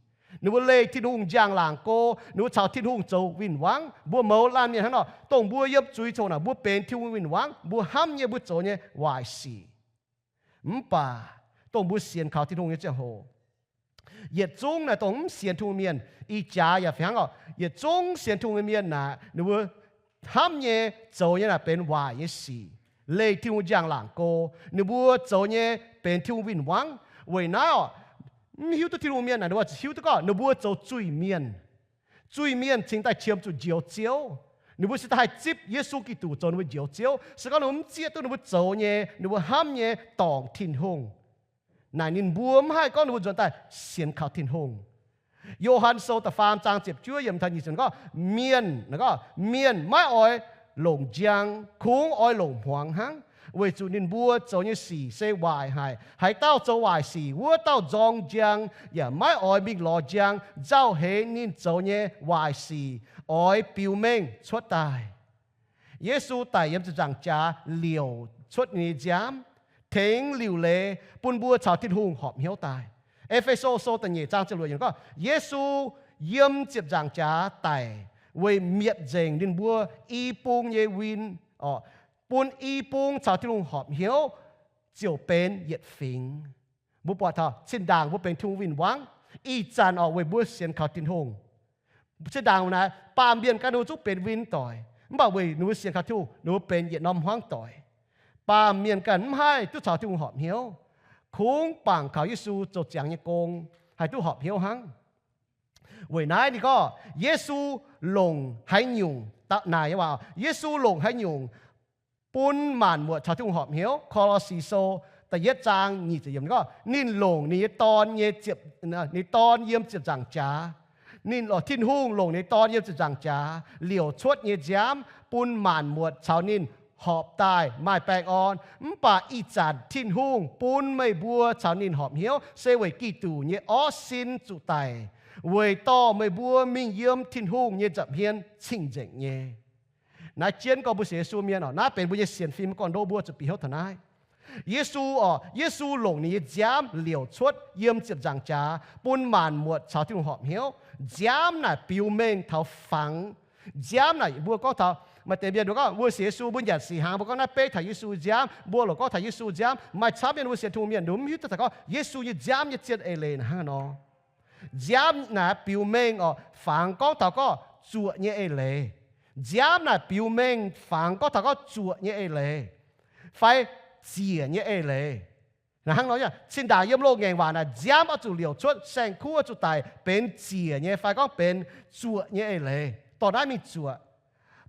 Ninh mbuo leih Tin-Hungh njang-laangc go, ninh mbuo caux Tin-Hungh zoux win-wangv. Mbuo mouz laanh mienh hnangv nor, dongh mbuo yiem zuiz coc naaic, mbuo benx Tin-Hungh win-wangv, mbuo hnamv nyei, mbuo zoux nyei waaic sic. Mv baac dongh mbuo sienx kaux Tin-Hungh nyei ziangh hoc, yietc zungv naaic dongh mv sienx Tin-Hungh mienh, ih jaax yaac fih hnangv oc. Yietc zungv sienx Tin-Hungh nyei mienh naaic, ninh mbuo hnamv nyei, zoux nyei naaic benx waaic nyei sic, leih Tin-Hungh njang-laangc go. Ninh mbuo zoux nyei benx Tin-Hungh win-wangv. Weic naaiv oc, mv hiuv duqv Tin-Hungh mienh naaic, ninh mbuo ziouc hiuv duqv gorngv ninh mbuo zoux zuiz-mienh. Zuiz-mienh cingx daaih qiemx zuqc njoux Ziouv. Ninh mbuo se daaih haih zipv Yesu Giduc zoux ninh mbuo njoux Ziouv. Se gorngv ninh mbuo mv zieqv duqv ninh mbuo zoux nyei, ninh mbuo hnamv nyei dorngc Tin-Hungh, naaic ninh mbuo mv haih gorngv ninh mbuo nzuonx daaih sienx kaux Tin-Hungh. Yo^han Sou da'faam zaang ziepc juov yiemc taux nyic ziepc gorngv, mienh, gorngv, mienh maiv oix longc njang, kungx oix longc hmuangx hnangv. weic zuqc ninh mbuo zoux nyei sic se waaic haic. Haaix dauh zoux waaic sic, wuov dauh nzorng njang yaac maiv oix mingh lorz njang. Nzauh heix ninh zoux nyei waaic sic oix biux mengh cuotv daaih. Yesu daic yiem ziepc nzaangc jaax liouc cuotv ninh nyei nziaamv, tengx liuc leiz bun mbuo caux Tin-Hungh horpc hnyouv daaih. E^fe^so Sou da'nyeic zaang ziepc luoqc yiemc gorngv, Yesu yiem ziepc nzaangc jaax daic weic mietc nzengc ninh mbuo i bung nyei win, bun i bung caux Tin-Hungh horpc hnyouv ziouc benx yietc fingx. Mbuo buatc taux zinh ndaangc mbuo benx Tin-Hungh win-wangv, ih zanc orqc weic mbuo sienx kaux Tin-Hungh. Zinh ndaangc naaic baamh mienh ganh ninh mbuo zungv benx win doic, mv baac weic ninh mbuo sienx kaux Tin-Hungh, ninh mbuo benx yietc norm hmuangv doic. Baamh mienh ganh mv haih duqv caux Tin-Hungh horpc hnyouv. Kungx bangc kaux Yesu zoux ziangx nyei gong haih duqv horpc hnyouv hnangv. Weic naaiv ninh gorngv Yesu longc haaix nyungc, naaic nyei waac, Yesu longc haaix nyungc bun maanc muotc caux Tin-Hungh horpc hnyouv. Ko^lo^si Sou da'yietv zaang nyic ziepc yiemc gorngv, ninh longc ninh nyei Dorn nyei ziepc, ninh Dorn yiem ziepc nzaangc jaax. Ninh, Tin-Hungh longc ninh nyei Dorn yiem ziepc nzaangc jaax liouc cuotv nyei nziaamv bun maanc muotc caux ninh horpc daaih maaih baengh orn. Mv baac ih zanc Tin-Hungh bun meih mbuo caux ninh horpc hnyouv se weic Giduc nyei orv sin zuqc daic, weic dorh meih mbuo mingh yiem Tin-Hungh nyei nza'hmien cing-nzengc nyei. Naaiv jienv gorngv mbuo sienx Yesu mienh orqc, naaiv benx mbuo nyei sienx fim, gorngv ndo mbuo zuqc bieqc hnyouv taux naaiv. Yesu orqc, Yesu longc ninh nyei nziaamv liouc cuotv yiem ziepc nzaangc jaax bun maanc muotc caux Tin-Hungh horpc hnyouv. Nziaamv naaic biux mengh taux fangx. Nziaamv naaic mbuo gorngv taux, maaih deix mienh mbuo gorngv mbuo sienx Yesu, mbuo nyanc sic hnaangx, mbuo gorngv naaiv beiv taux Yesu nziaamv, mbuo lorqc gorngv taux Yesu nziaamv. Maaih camv mienh mbuo sienx Tin-Hungh mienh mbuo mv hiuv duqv taux gorngv Yesu nyei nziaamv nyei zien eix leiz naaic hnangv nor. Nziaamv naaic biux mengh orqc, fangx gorngv taux gorngv zuoqc nyei eix leiz. Nziaamv naaic biux mengh fangx gorngv taux gorngv zuoqc nyei eix leiz fai ziec nyei eix leiz. Naaic hnangv nor, zinh ndaangc yiem loz-ngaengc waac naaic nziaamv oix zuqc liouc cuotv, saeng-kuv oix zuqc daic benx ziec nyei fai gorngv benx zuoqc nyei eix leiz. Dorh naaiv mingh zuoqc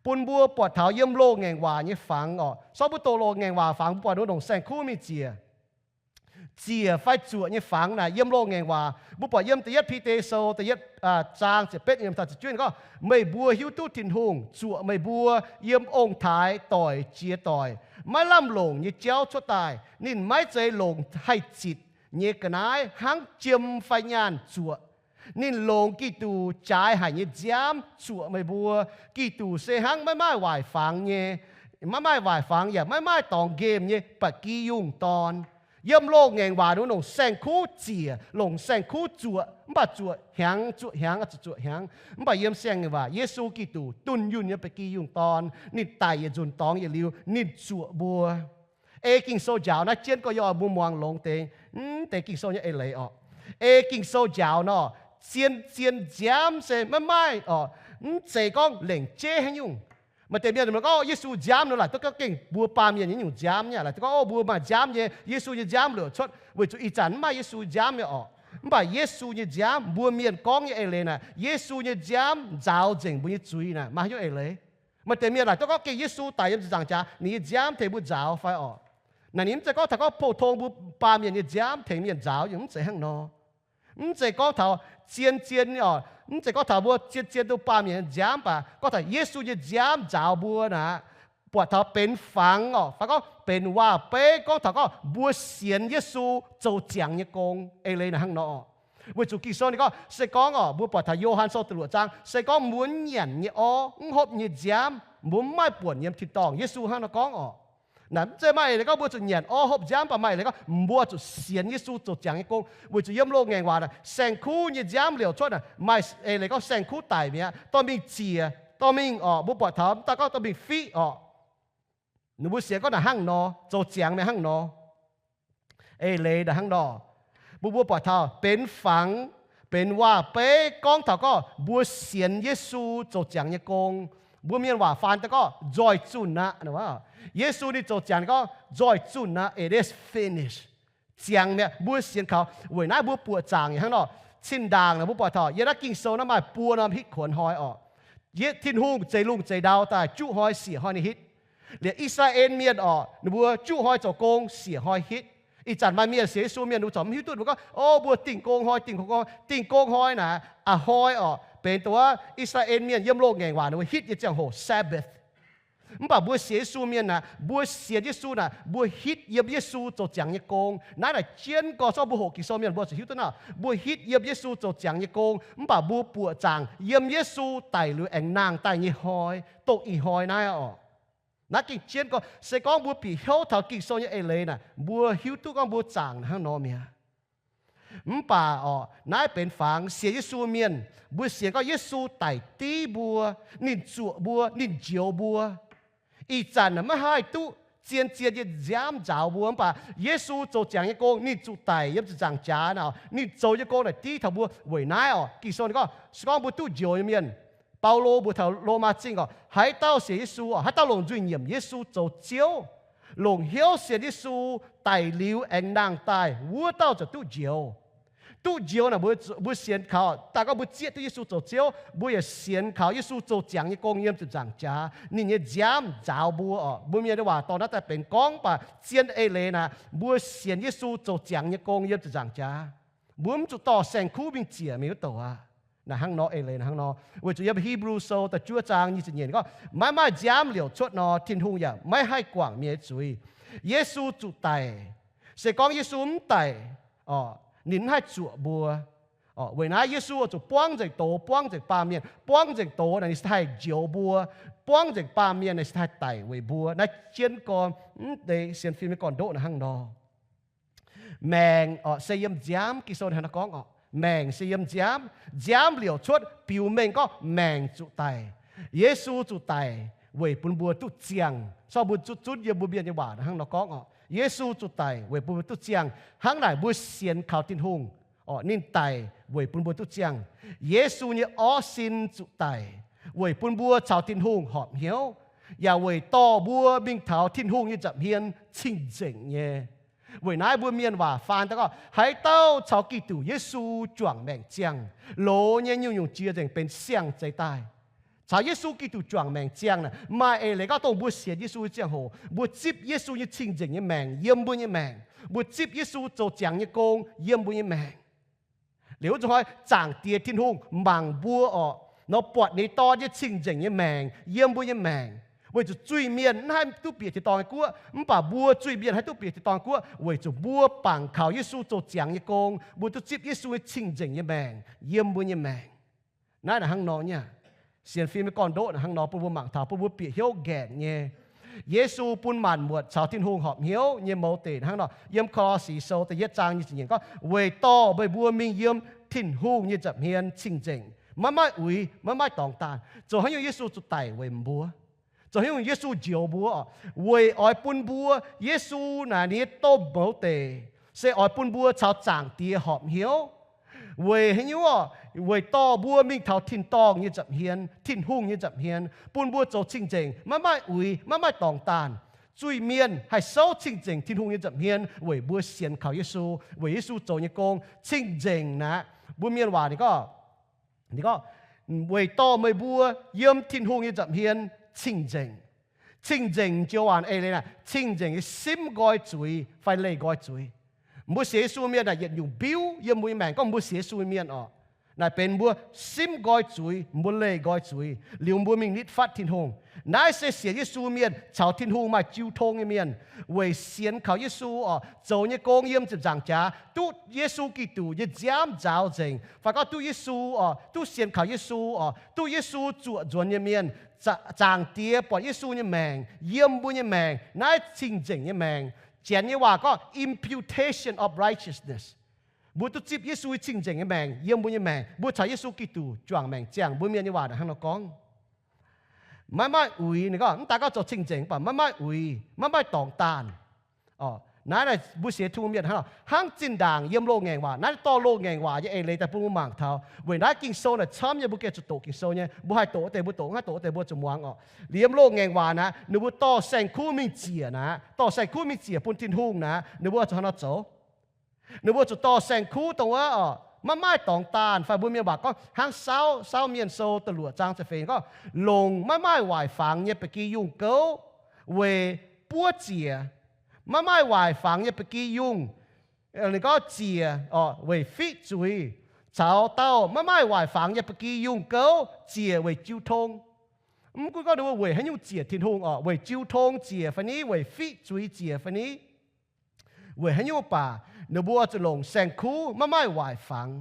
bun mbuo buatc taux yiem loz-ngaengc waac nyei fangx orqc. Sortv mbuo doqc loz-ngaengc waac fangx, mbuo buatc ninh longc saeng-kuv mingh ziec. Ziec fai zuoqc nyei fangx naaic yiem loz-ngaengc waac, mbuo buatc yiem da'yietv Bide Sou da'yietv zaang ziepc betv yiemc taux ziepc juov gorngv, meih mbuo hiuv duqv Tin-Hungh zuoqc meih mbuo yiem ong-taaix doic jiex doic, maiv lamh longc nyei jauv cuotv daaih. Ninh maiv zeiz longc haih zitc nyei ga'naaiv hnangv jiem fai nyaanh zuoqc. Ninh longc Giduc jaaix haic nyei nziaamv zuoqc meih mbuo. Giduc se hnangv maiv maaih waaic fangx nyei, maiv maaih waaic fangx yaac maiv maaih dorngx nqemh nyei ba'gi yungh dorn. Yiem loz-ngaengc waac ninh longc saeng-kuv ziec, longc saeng-kuv zuoqc, mv baac zuoqc hnyangx, zuoqc hnyangx, zuqc zuoqc hnyangx. Mv baac yiem siang-ngaengc waac Yesu Giduc dunh yunh nyei ba'gi yungh dorn, ninh daic yietc nzunc dorngx yietc liuz, ninh zuoqc mbuo. Ei Ging-Sou njaaux naaiv jienv gorx-youz mbuo muangx longx deix, mv deix Ging-Sou nyei eix leiz orqc. Ei Ging-Sou njaaux nor, zien-zien nziaamv se maiv maaih orqc, mv zeiz gorngv lengc jeiv haaix nyungc. Maaih deix mienh gorngv Yesu nziaamv nor, laaic duqv gorngv gengh mbuo baamh mienh nyei nyungc nziaamv nyei, laaic duqv gorngv, o, mbuo maaih nziaamv nyei, Yesu nyei nziaamv liouc cuotv, weic zuqc ih zanc mv maaih Yesu nziaamv nyei orqc. Mv baac Yesu nyei nziaamv, mbuo mienh gorngv nyei eix leiz naaic, Yesu nyei nziaamv nzaaux nzengc mbuo nyei zuiz naaic, maaih haaix nyungc eix leiz? Maaih deix mienh laaic duqv gorngv gengh Yesu daic yiem ziepc nzaangc jaax, ninh nyei nziaamv tengx mbuo nzaaux fai orqc. Naaic ninh mv zeiz gorngv taux gorngv pou-tong mbuo baamh mienh nyei nziaamv tengx mienh nzaaux, yaac mv zeiz hnangv nor. Mv zeiz gorngv taux zien-zien orqc, mv zeiz gorngv taux mbuo zien-zien duqv baamh mienh nyei nziaamv, mv baac gorngv taux Yesu nyei nziaamv nzaaux mbuo naaic, buatc taux benx fangx orqc, fai gorngv benx waac-beiv gorngv taux gorngv mbuo sienx Yesu zoux ziangx nyei gong, eix leiz naaic hnangv nor orqc. Weic zuqc Ging-Sou ninh gorngv, se gorngv orqc, mbuo buatc taux Yo^han Sou da'luoqc zaang, se gorngv mbuo nyanc nyei orv, mv hopv nyei nziaamv, mbuo mv maaih buonc yiem tin-dorngh. Yesu hnangv nor gorngv orqc. Naaic mv zeiz maaih eix leiz gorngv mbuo zuqc nyanc orv hopv nziaamv, mv baac maaih eix leiz gorngv mbuo zuqc sienx Yesu zoux ziangx nyei gong. Weic zuqc yiem loz-ngaengc waac naaic, saeng-kuv nyei nziaamv liouc cuotv naaic, maaih eix leiz gorngv saeng-kuv daic mi'aqv, dorh mingh ziec, dorh mingh orqc, mbuo buatc taux mv daaih gorngv dorh mingh fiqv orqc. Ninh mbuo sienx gorngv naaic hnangv nor, zoux ziangx mi'aqv hnangv nor. Eix leiz naaic hnangv nor, mbuo mbuo buatc taux benx fangx, benx waac-beiv gorngv taux gorngv mbuo sienx Yesu zoux ziangx nyei gong. Mbuo mienh waac faan daaih gorngv nzoih zunh aqv. Yesu ninh zoux ziangx gorngv nzoih zunh aqv, it is finished. Ziangx mi'aqv, mbuo sienx kaux. Weic naaiv mbuo buoqc zaangc hnangv nor, cin-ndaangc naaic mbuo buatc taux yiem naaiv Ging-Sou naaiv maaih buo norm hitv kuonx hnoi orqc. Tin-Hungh zeix lungh zeix ndau daaih juqv hnoi siec hnoi ninh hitv. Liuz I^saa^laa^en Mienh orqc, ninh mbuo juqv hnoi zoux gong siec hnoi hitv. Ih zanc maaih mienh sienx Yesu mienh ninh mbuo corc mv hiuv duqv, ninh mbuo gorngv, o, mbuo dingh gong hnoi, dingh gong hnoi, dingh gong hnoi naaic a'hnoi orqc benx dongh wuov I^saa^laa^en Mienh yiem loz-ngaengc waac ninh mbuo hitv nyei ziangh hoc, Sabbath. Mv baac mbuo sienx Yesu mienh naaic, mbuo sienx Yesu naaic, mbuo hitv yiem Yesu zoux ziangx nyei gong. Naaiv naaic jienv gorx, se gorngv mbuo hoqc Ging-Sou mienh mbuo zuqc hiuv duqv naaic, mbuo hitv yiem Yesu zoux ziangx nyei gong, mv baac mbuo buoqc zaangc yiem Yesu daic liuz aengx nangh daaih nyei hnoi, dongh ih hnoi naaiv oc. Naaiv gengh jienv gorx, se gorngv mbuo bieqc hnyouv taux Ging-Sou nyei eix leiz naaic, mbuo hiuv duqv gorngv mbuo zaangc hnangv nor mi'aqv. Mv baac oc, naaiv benx fangx sienx Yesu mienh, mbuo sienx gorngv Yesu daic div mbuo, ninh zuoqc mbuo, ninh njoux mbuo. Ih zanc naaic maiv haih duqv zien-zien nyei nziaamv nzaaux mbuo, mv baac Yesu zoux ziangx nyei gong, ninh zuqc daic yiem ziepc nzaangc jaax naaic, ninh zoux nyei gong naaic div taux mbuo. Weic naaiv oc, Ging-Sou ninh gorngv, se gorngv mbuo duqv njoux nyei mienh, Baulo mbuox taux Lomaa Zingh oc, haaix dauh sienx Yesu oc, haaix dauh longc nzuih nyiemc Yesu zoux Ziouv, longc hnyouv sienx Yesu daic liuz aengx nangh daaih, wuov dauh ziouc duqv njoux. Duqv njoux naaic mbuo, mbuo sienx kaux, daaih gorngv mbuo zieqv duqv Yesu zoux Ziouv, mbuo yaac sienx kaux Yesu zoux ziangx nyei gong yiem ziepc nzaangc jaax, ninh nyei nziaamv nzaaux mbuo oc. Mbuo mienh nyei waac dorh naaiv daaih benx gorngv, mv baac zien eix leiz naaic, mbuo sienx Yesu zoux ziangx nyei gong yiem ziepc nzaangc jaax. Mbuo mv zuqc dorh saeng-kuv mingh ziec mingh wuov douc aqv. Naaic hnangv nor, eix leiz naaic hnangv nor, weic zuqc yiem Hipv^lu Sou da'juov zaang nyic ziepc nyeic gorngv, maiv maaih nziaamv liouc cuotv nor, Tin-Hungh yaac maiv haih guangc mienh nyei zuiz. Yesu zuqc daic. Se gorngv Yesu mv daic, ninh mv haih zuoqc mbuo. Weic naaiv Yesu zuqc buangv nzengc doz, buangv nzengc baamh mienh, buangv nzengc doz naaic ninh cingx haih njoux mbuo, buangv nzengc baamh mienh naaic cingx haih daic weic mbuo. Naaiv jienv gorn mv deix sienx fim nyei gorn-ndoqv naaic hnangv nor. Maengc oc se yiem nziaamv, Ging-Sou hnangv nor gorngv oc, maengc se yiem nziaamv. Nziaamv liouc cuotv biux mengh gorngv maengc zuqc daic. Yesu zuqc daic weic bun mbuo duqv ziangh. Sorng mbuo zunv, zunv yiem mbuo mienh nyei waac hnangv nor gorngv oc, Yesu zuqc daic weic bun mbuo duqv ziangh. Hnangv naaic mbuo sienx kaux Tin-Hungh oc, ninh daic weic bun mbuo duqv ziangh. Yesu nyei orv sin zuqc daic weic bun mbuo caux Tin-Hungh horpc hnyouv, yaac weic dorh mbuo mingh taux Tin-Hungh nyei nza'hmien cing-nzengc nyei. Weic naaiv mbuo mienh waac faan daaih gorngv, haaix dauh caux Giduc Yesu juangc maengc ziangh, loz nyei nyungc-nyungc jiex nzengc benx siang-zeix daaih. Caux Yesu Giduc juangc maengc ziangh naaic, maaih eix leiz gorngv dongh mbuo sienx Yesu nyei ziangh hoc, mbuo zipv Yesu nyei cing-nzengc nyei maengc yiem mbuo nyei maengc. Mbuo zipv Yesu zoux ziangx nyei gong yiem mbuo nyei maengc. Liuz wuov zuqc hnoi Zaangc Diex Tin-Hungh mangc mbuo oc, nor buatc ninh Dorn nyei cing-nzengc nyei maengc yiem mbuo nyei maengc, weic zuqc zuiz-mienh mv haih duqv bieqc tin-dorngh nyei guoqv, mv baac mbuo zuiz-mienh haih duqv bieqc tin-dorngh nyei guoqv, weic zuqc mbuo bangc kaux Yesu zoux ziangx nyei gong, mbuo duqv zipv Yesu nyei cing-nzengc nyei maengc yiem mbuo nyei maengc. Naaiv naaic hnangv nor nyei. Sienx fim nyei gorn-ndoqv naaic hnangv nor bun mbuo mangc taux, bun mbuo bieqc hnyouv nqaengc nyei. Yesu bun maanc muotc caux Tin-Hungh horpc hnyouv nyei mouz deic hnangv nor. Yiem Ko^lo^si Sou da'yietv zaang nyic ziepc nyeic gorngv, weic dorh meih mbuo mingh yiem Tin-Hungh nyei nza'hmien cing-nzengc, maiv maaih uix, maiv maaih dorngx daanh. Zoux haaix nyungc Yesu zuqc daic weic mbuo? Zoux haaix nyungc Yesu njoux mbuo? Weic oix bun mbuo, Yesu naaic ninh nyei domh mouz deic se oix bun mbuo caux Zaangc Diex horpc hnyouv. Weic haaix nyungc? Weic dorh mbuo mingh taux tin-dorngh nyei nza'hmien, Tin-Hungh nyei nza'hmien, bun mbuo zoux cing-nzengc, maiv maaih uix, maiv maaih dorngx daanh. Zuiz-mienh haih souv cing-nzengc Tin-Hungh nyei nza'hmien weic mbuo sienx kaux Yesu, weic Yesu zoux nyei gong. Cing-nzengc naaic, mbuo mienh waac ninh gorngv, ninh gorngv, weic dorh meih mbuo yiem Tin-Hungh nyei nza'hmien cing-nzengc. Cing-nzengc joux waac eix leiz naaic, cing-nzengc nyei simv nqoi zuiz fai leih nqoi zuiz. Mbuo sienx Yesu mienh naaic yietc nyungc mbiuv yiem mbuo nyei maengc gorngv mbuo sienx Yesu mienh oc. Naaic benx mbuo simv nqoi zuiz, mbuo leih nqoi zuiz, liuz mbuo mingh nitv fatv Tin-Hungh. Naaiv se sienx Yesu mienh caux Tin-Hungh maaih jiu tong nyei mienh, weic sienx kaux Yesu oc, zoux nyei gong yiem ziepc nzaangc jaax, duqv Yesu Giduc nyei nziaamv nzaaux nzengc, fai gorngv duqv Yesu oc, duqv sienx kaux Yesu oc, duqv Yesu zuoqc nzuonx nyei mienh, Zaangc Diex buatc Yesu nyei maengc yiem mbuo nyei maengc, naaiv cing-nzengc nyei maengc. Janx nyei waac gorngv imputation of righteousness. Mbuo duqv zipv Yesu nyei cing-nzengc nyei maengc yiem mbuo nyei maengc, mbuo caux Yesu Giduc juangc maengc ziangh. Mbuo mienh nyei waac hnangv nor gorngv. Maiv maaih uix, ninh gorngv, mv daaih gorngv zoux cing-nzengc, mv baac maiv maaih uix, maiv maaih dorngx daanh. Naaiv mbuo sienx Tin-Hungh mienh hnangv, hnangv zinh ndaangc yiem loz-ngaengc waac. Naaiv dorh loz-ngaengc waac nyei eix leiz daaih bun mbuo mangc taux. Weic naaiv Ging-Sou naaic camv nyei, mbuo gengh zuqc doqc Ging-Sou nyei. Mbuo haih doqc wuov deix mbuo doqc, mv haih doqc wuov deix mbuo zuqc muangx oc. Liemh loz-ngaengc waac naaic, ninh mbuo dorh saeng-kuv mingh ziec naaic, dorh saeng-kuv mingh ziec bun Tin-Hungh naaic, ninh mbuo zuqc hnangv nor zoux. Ninh mbuo zuqc dorh saeng-kuv dongh wuov oc, maiv maaih dorngx daanh, fai mbuo mienh waac gorngv hnangv Saauv, Saauv Mienh Sou da'luoqc zaang ziepc feix gorngv, longc maiv maaih waaic fangx nyei ba'gi yungh gouv weic buov ziec. Maiv maaih waaic fangx nyei ba'gi yungh, ninh gorngv ziec oc, weic fiqv zuiz, caux dauh maiv maaih waaic fangx nyei ba'gi yungh gouv ziec weic jiu tong. Mv gunv gorngv ninh mbuo weic haaix nyungc ziec Tin-Hungh orqc, weic jiu tong ziec fai ni, weic fiqv zuiz ziec fai ni, weic haaix nyungc baac ninh mbuo zuqc longc saeng-kuv, maiv maaih waaic fangx.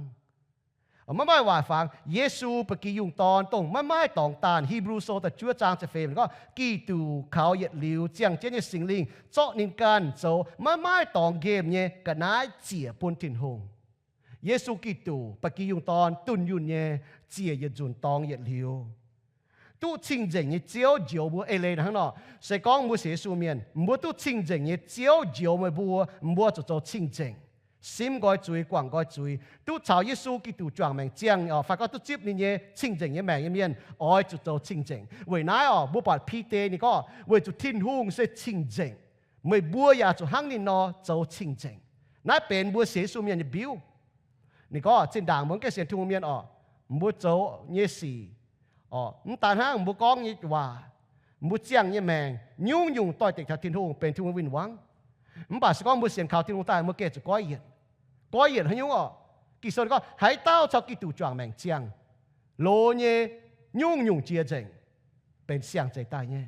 Maiv maaih waaic fangx. Yesu, ba'gi yungh dorn, dongh maiv maaih dorngx daanh. Hipv^lu Sou da'juov zaang ziepc feix gorngv, Giduc kaux yietc liuz ziangh jienv nyei Singx Lingh zorqv ninh ganh zoux maiv maaih dorngx nqemh nyei ga'naaiv ziec bun Tin-Hungh. Yesu Giduc, ba'gi yungh dorn, dunh yunh nyei, ziec yietc nzunc dorngx yietc liuz, duqv cing-nzengc nyei Ziouv njoux mbuo. Eix leiz hnangv nor, se gorngv mbuo sienx Yesu mienh, mbuo duqv cing-nzengc nyei Ziouv njoux meih mbuo, mbuo zuqc zoux cing-nzengc, simv nqoi zuiz, guangc nqoi zuiz, duqv caux Yesu Giduc juangc maengc ziangh orqc, fai gorngv duqv zipv ninh nyei cing-nzengc nyei maengc nyei mienh oix zuqc zoux cing-nzengc. Weic naaiv orqc, mbuo buatc Bide ninh gorngv, weic zuqc Tin-Hungh se cing-nzengc, meih mbuo yaac zuqc hnangv ninh nor zoux cing-nzengc. Naaiv benx mbuo sienx Yesu mienh nyei mbiuv. Ninh gorngv zinh ndaangc mbuo gengh sienx Tin-Hungh mienh orqc, mbuo zoux nyei sic orqc, mv daan hnangv mbuo gorngv nyei waac, mbuo ziangh nyei maengc, nyungc-nyungc doix-dekc taux Tin-Hungh, benx Tin-Hungh win-wangv. Mv baac se gorngv mbuo sienx kaux Tin-Hungh daaih, mbuo gengh zuqc goiv yienc. Goiv yienc haaix nyungc orqc? Ging-Sou ninh gorngv, haaix dauh caux Giduc juangc maengc ziangh, loz nyei nyungc-nyungc jiex nzengc, benx siang-zeix daaih nyei.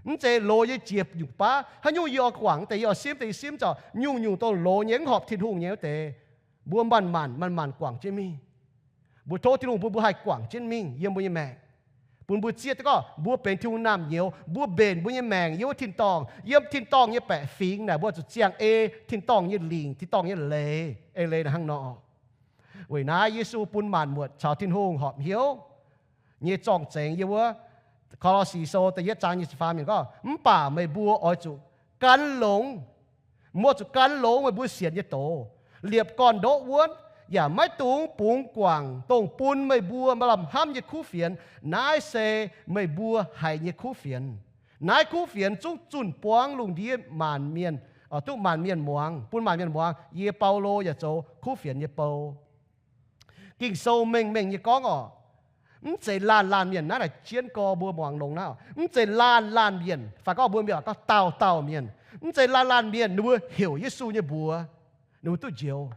Mv zeiz loz nyei jiex nyungc baav. Haaix nyungc yie oix guangc deix, yie oix simv deix, yie simv zaux, nyungc-nyungc dongh loz nyei, mv horpc Tin-Hungh nyei wuov deix, mbuo manc-manc, manc-manc guangc jienv mingh. Mbuo tov Tin-Hungh bun mbuo haih guangc jienv mingh yiem mbuo nyei maengc, bun mbuo zieqv duqv gorngv mbuo benx Tin-Hungh naamh nyouz, mbuo mbenc mbuo nyei maengc yiem wuov tin-dorngh, yiem tin-dorngh nyei baeqc fingx naaic, mbuo zuqc ziangh ei tin-dorngh nyei lingc, tin-dorngh nyei leiz. Eix leiz hnangv nor. Weic naaiv Yesu bun maanc muotc caux Tin-Hungh horpc hnyouv nyei zorng-zengx yiem wuov Ko^lo^si Sou da'yietv zaang nyic ziepc faam yiemc gorngv, mv baac meih mbuo oix zuqc gan longx, mbuo zuqc gan longx meih mbuo sienx nyei doz, liepc gorn-ndoqv wuonv, yaac maiv dungx bungx guangc dongh bun meih mbuo maaih lamh hnamv nyei kuv fienx. Naaiv se meih mbuo haiz nyei kuv fienx. Naaiv kuv fienx zungv zunh buangv lungh ndiev maanc mienh, duqv maanc mienh muangx, bun maanc mienh muangx. Yie, Baulo, yaac zoux kuv fienx nyei bou. Ging-Sou mengh mengh nyei gorngv orqc, mv zeiz laanh laanh mienh, naaiv naaic jienv gorx mbuo muangx longx naaiv, mv zeiz laanh laanh mienh, fai gorngv mbuo mienh gorngv dauh dauh mienh, mv zeiz laanh laanh mienh ninh mbuo heuc Yesu nyei mbuox, ninh mbuo duqv njoux.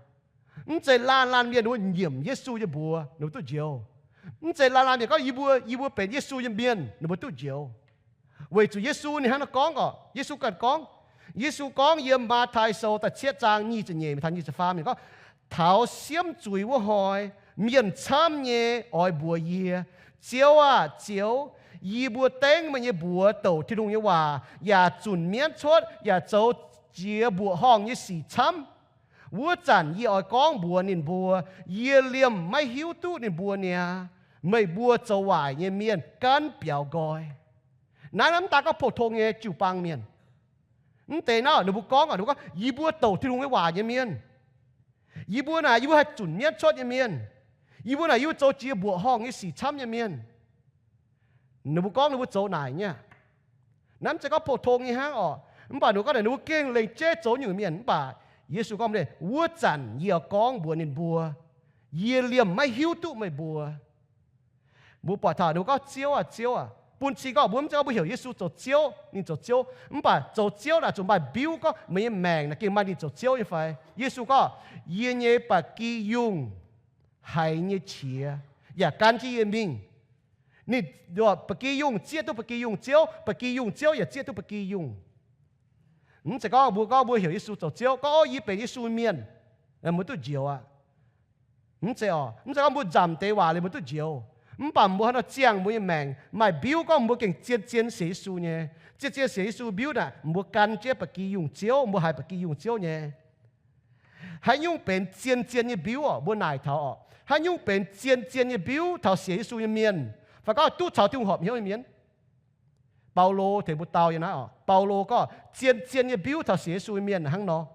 Mv zeiz laanh laanh mienh ninh mbuo nyiemc Yesu nyei mbuox, ninh mbuo duqv njoux. Mv zeiz laanh laanh mienh gorngv, yie mbuo, yie mbuo benx Yesu nyei mienh, ninh mbuo duqv njoux. Weic zuqc Yesu ninh hnangv naaiv gorngv orqc, Yesu ganh gorngv. Yesu gorngv yiem Matv^tai Sou da'cietv zaang nyic ziepc nyeic taux nyic ziepc faam ninh gorngv, taux siemv zuiz wuov hnoi, mienh camv nyei oix mbuox yie, Ziouv aah! Ziouv! Yie mbuo dengv meih nyei mbuox douc Tin-Hungh nyei waac, yaac zunc mienv cuotv, yaac zoux jiex mbuoqc horngh nyei sic camv. Wuov zanc yie oix gorngv mbuox ninh mbuo, yie liemh maiv hiuv duqv ninh mbuo niaa. Meih mbuo zoux waaic nyei mienh gaanv biaux nqoi. Naaiv mv daaih gorngv pou-tong nyei jiu-baang mienh. Mv deix naaiv ninh mbuo gorngv, ninh mbuo gorngv, yie mbuo douc Tin-Hungh nyei waac nyei mienh. Yie mbuo naaic, yie mbuo haih zunc mienv cuotv nyei mienh. Yie mbuo naaic, yie mbuo zoux jiex mbuoqc horngh nyei sic camv nyei mienh. Ninh mbuo gorngv ninh mbuo zoux naaic nyei. Naaiv mv zeiz gorngv pou-tong nyei hnangv orqc. Mv baac ninh mbuo gorngv naaic ninh mbuo gengh lengc jeiv zoux nyungc mienh. Mv baac Yesu gorngv, wuov zanc yie gorngv mbuox ninh mbuo, yie liemh maiv hiuv duqv meih mbuo. Mbuo buatc taux ninh mbuo gorngv, Ziouv aah! Ziouv aah! Bun cing gorngv mbuo mv zeiz gorngv mbuo heuc Yesu zoux Ziouv, ninh zoux Ziouv. Mv baac zoux Ziouv naaic zuqc maaih mbiuv gorngv meih nyei maengc naaic gengh maaih ninh zoux Ziouv nyei fai? Yesu gorngv, yie nyei ba'gi yungh haiz nyei qiex yaac gan jienv yie mingh. Ninh ba'gi yungh zieqv duqv ba'gi yungh ziouv, ba'gi yungh ziouv yaac zieqv duqv ba'gi yungh. Mv zeiz gorngv mbuo gorngv mbuo heuc Yesu zoux Ziouv, gorngv, Ov, yie benx Yesu mienh, mbuo duqv njoux aqv. Mv zeiz orqc. Mv zeiz gorngv mbuo nzamc deix waac liuz mbuo duqv njoux. Mv baac mbuo haaix nor ziangh mbuo nyei maengc maaih mbiuv gorngv mbuo gengh zien-zien sienx Yesu nyei. Zien-zien sienx Yesu mbiuv naaic, mbuo gan jienv ba'gi yungh ziouv, mbuo haiz ba'gi yungh ziouv nyei. Haaix nyungc benx zien-zien nyei mbiuv orqc? Mbuo naaic taux orqc, haaix nyungc benx zien-zien nyei mbiuv taux sienx Yesu nyei mienh, fai gorngv duqv caux Tin-Hungh horpc hnyouv nyei mienh? Baulo tengx mbuo dau yiem naaiv orqc. Baulo gorngv zien-zien nyei mbiuv taux sienx Yesu nyei mienh hnangv nor.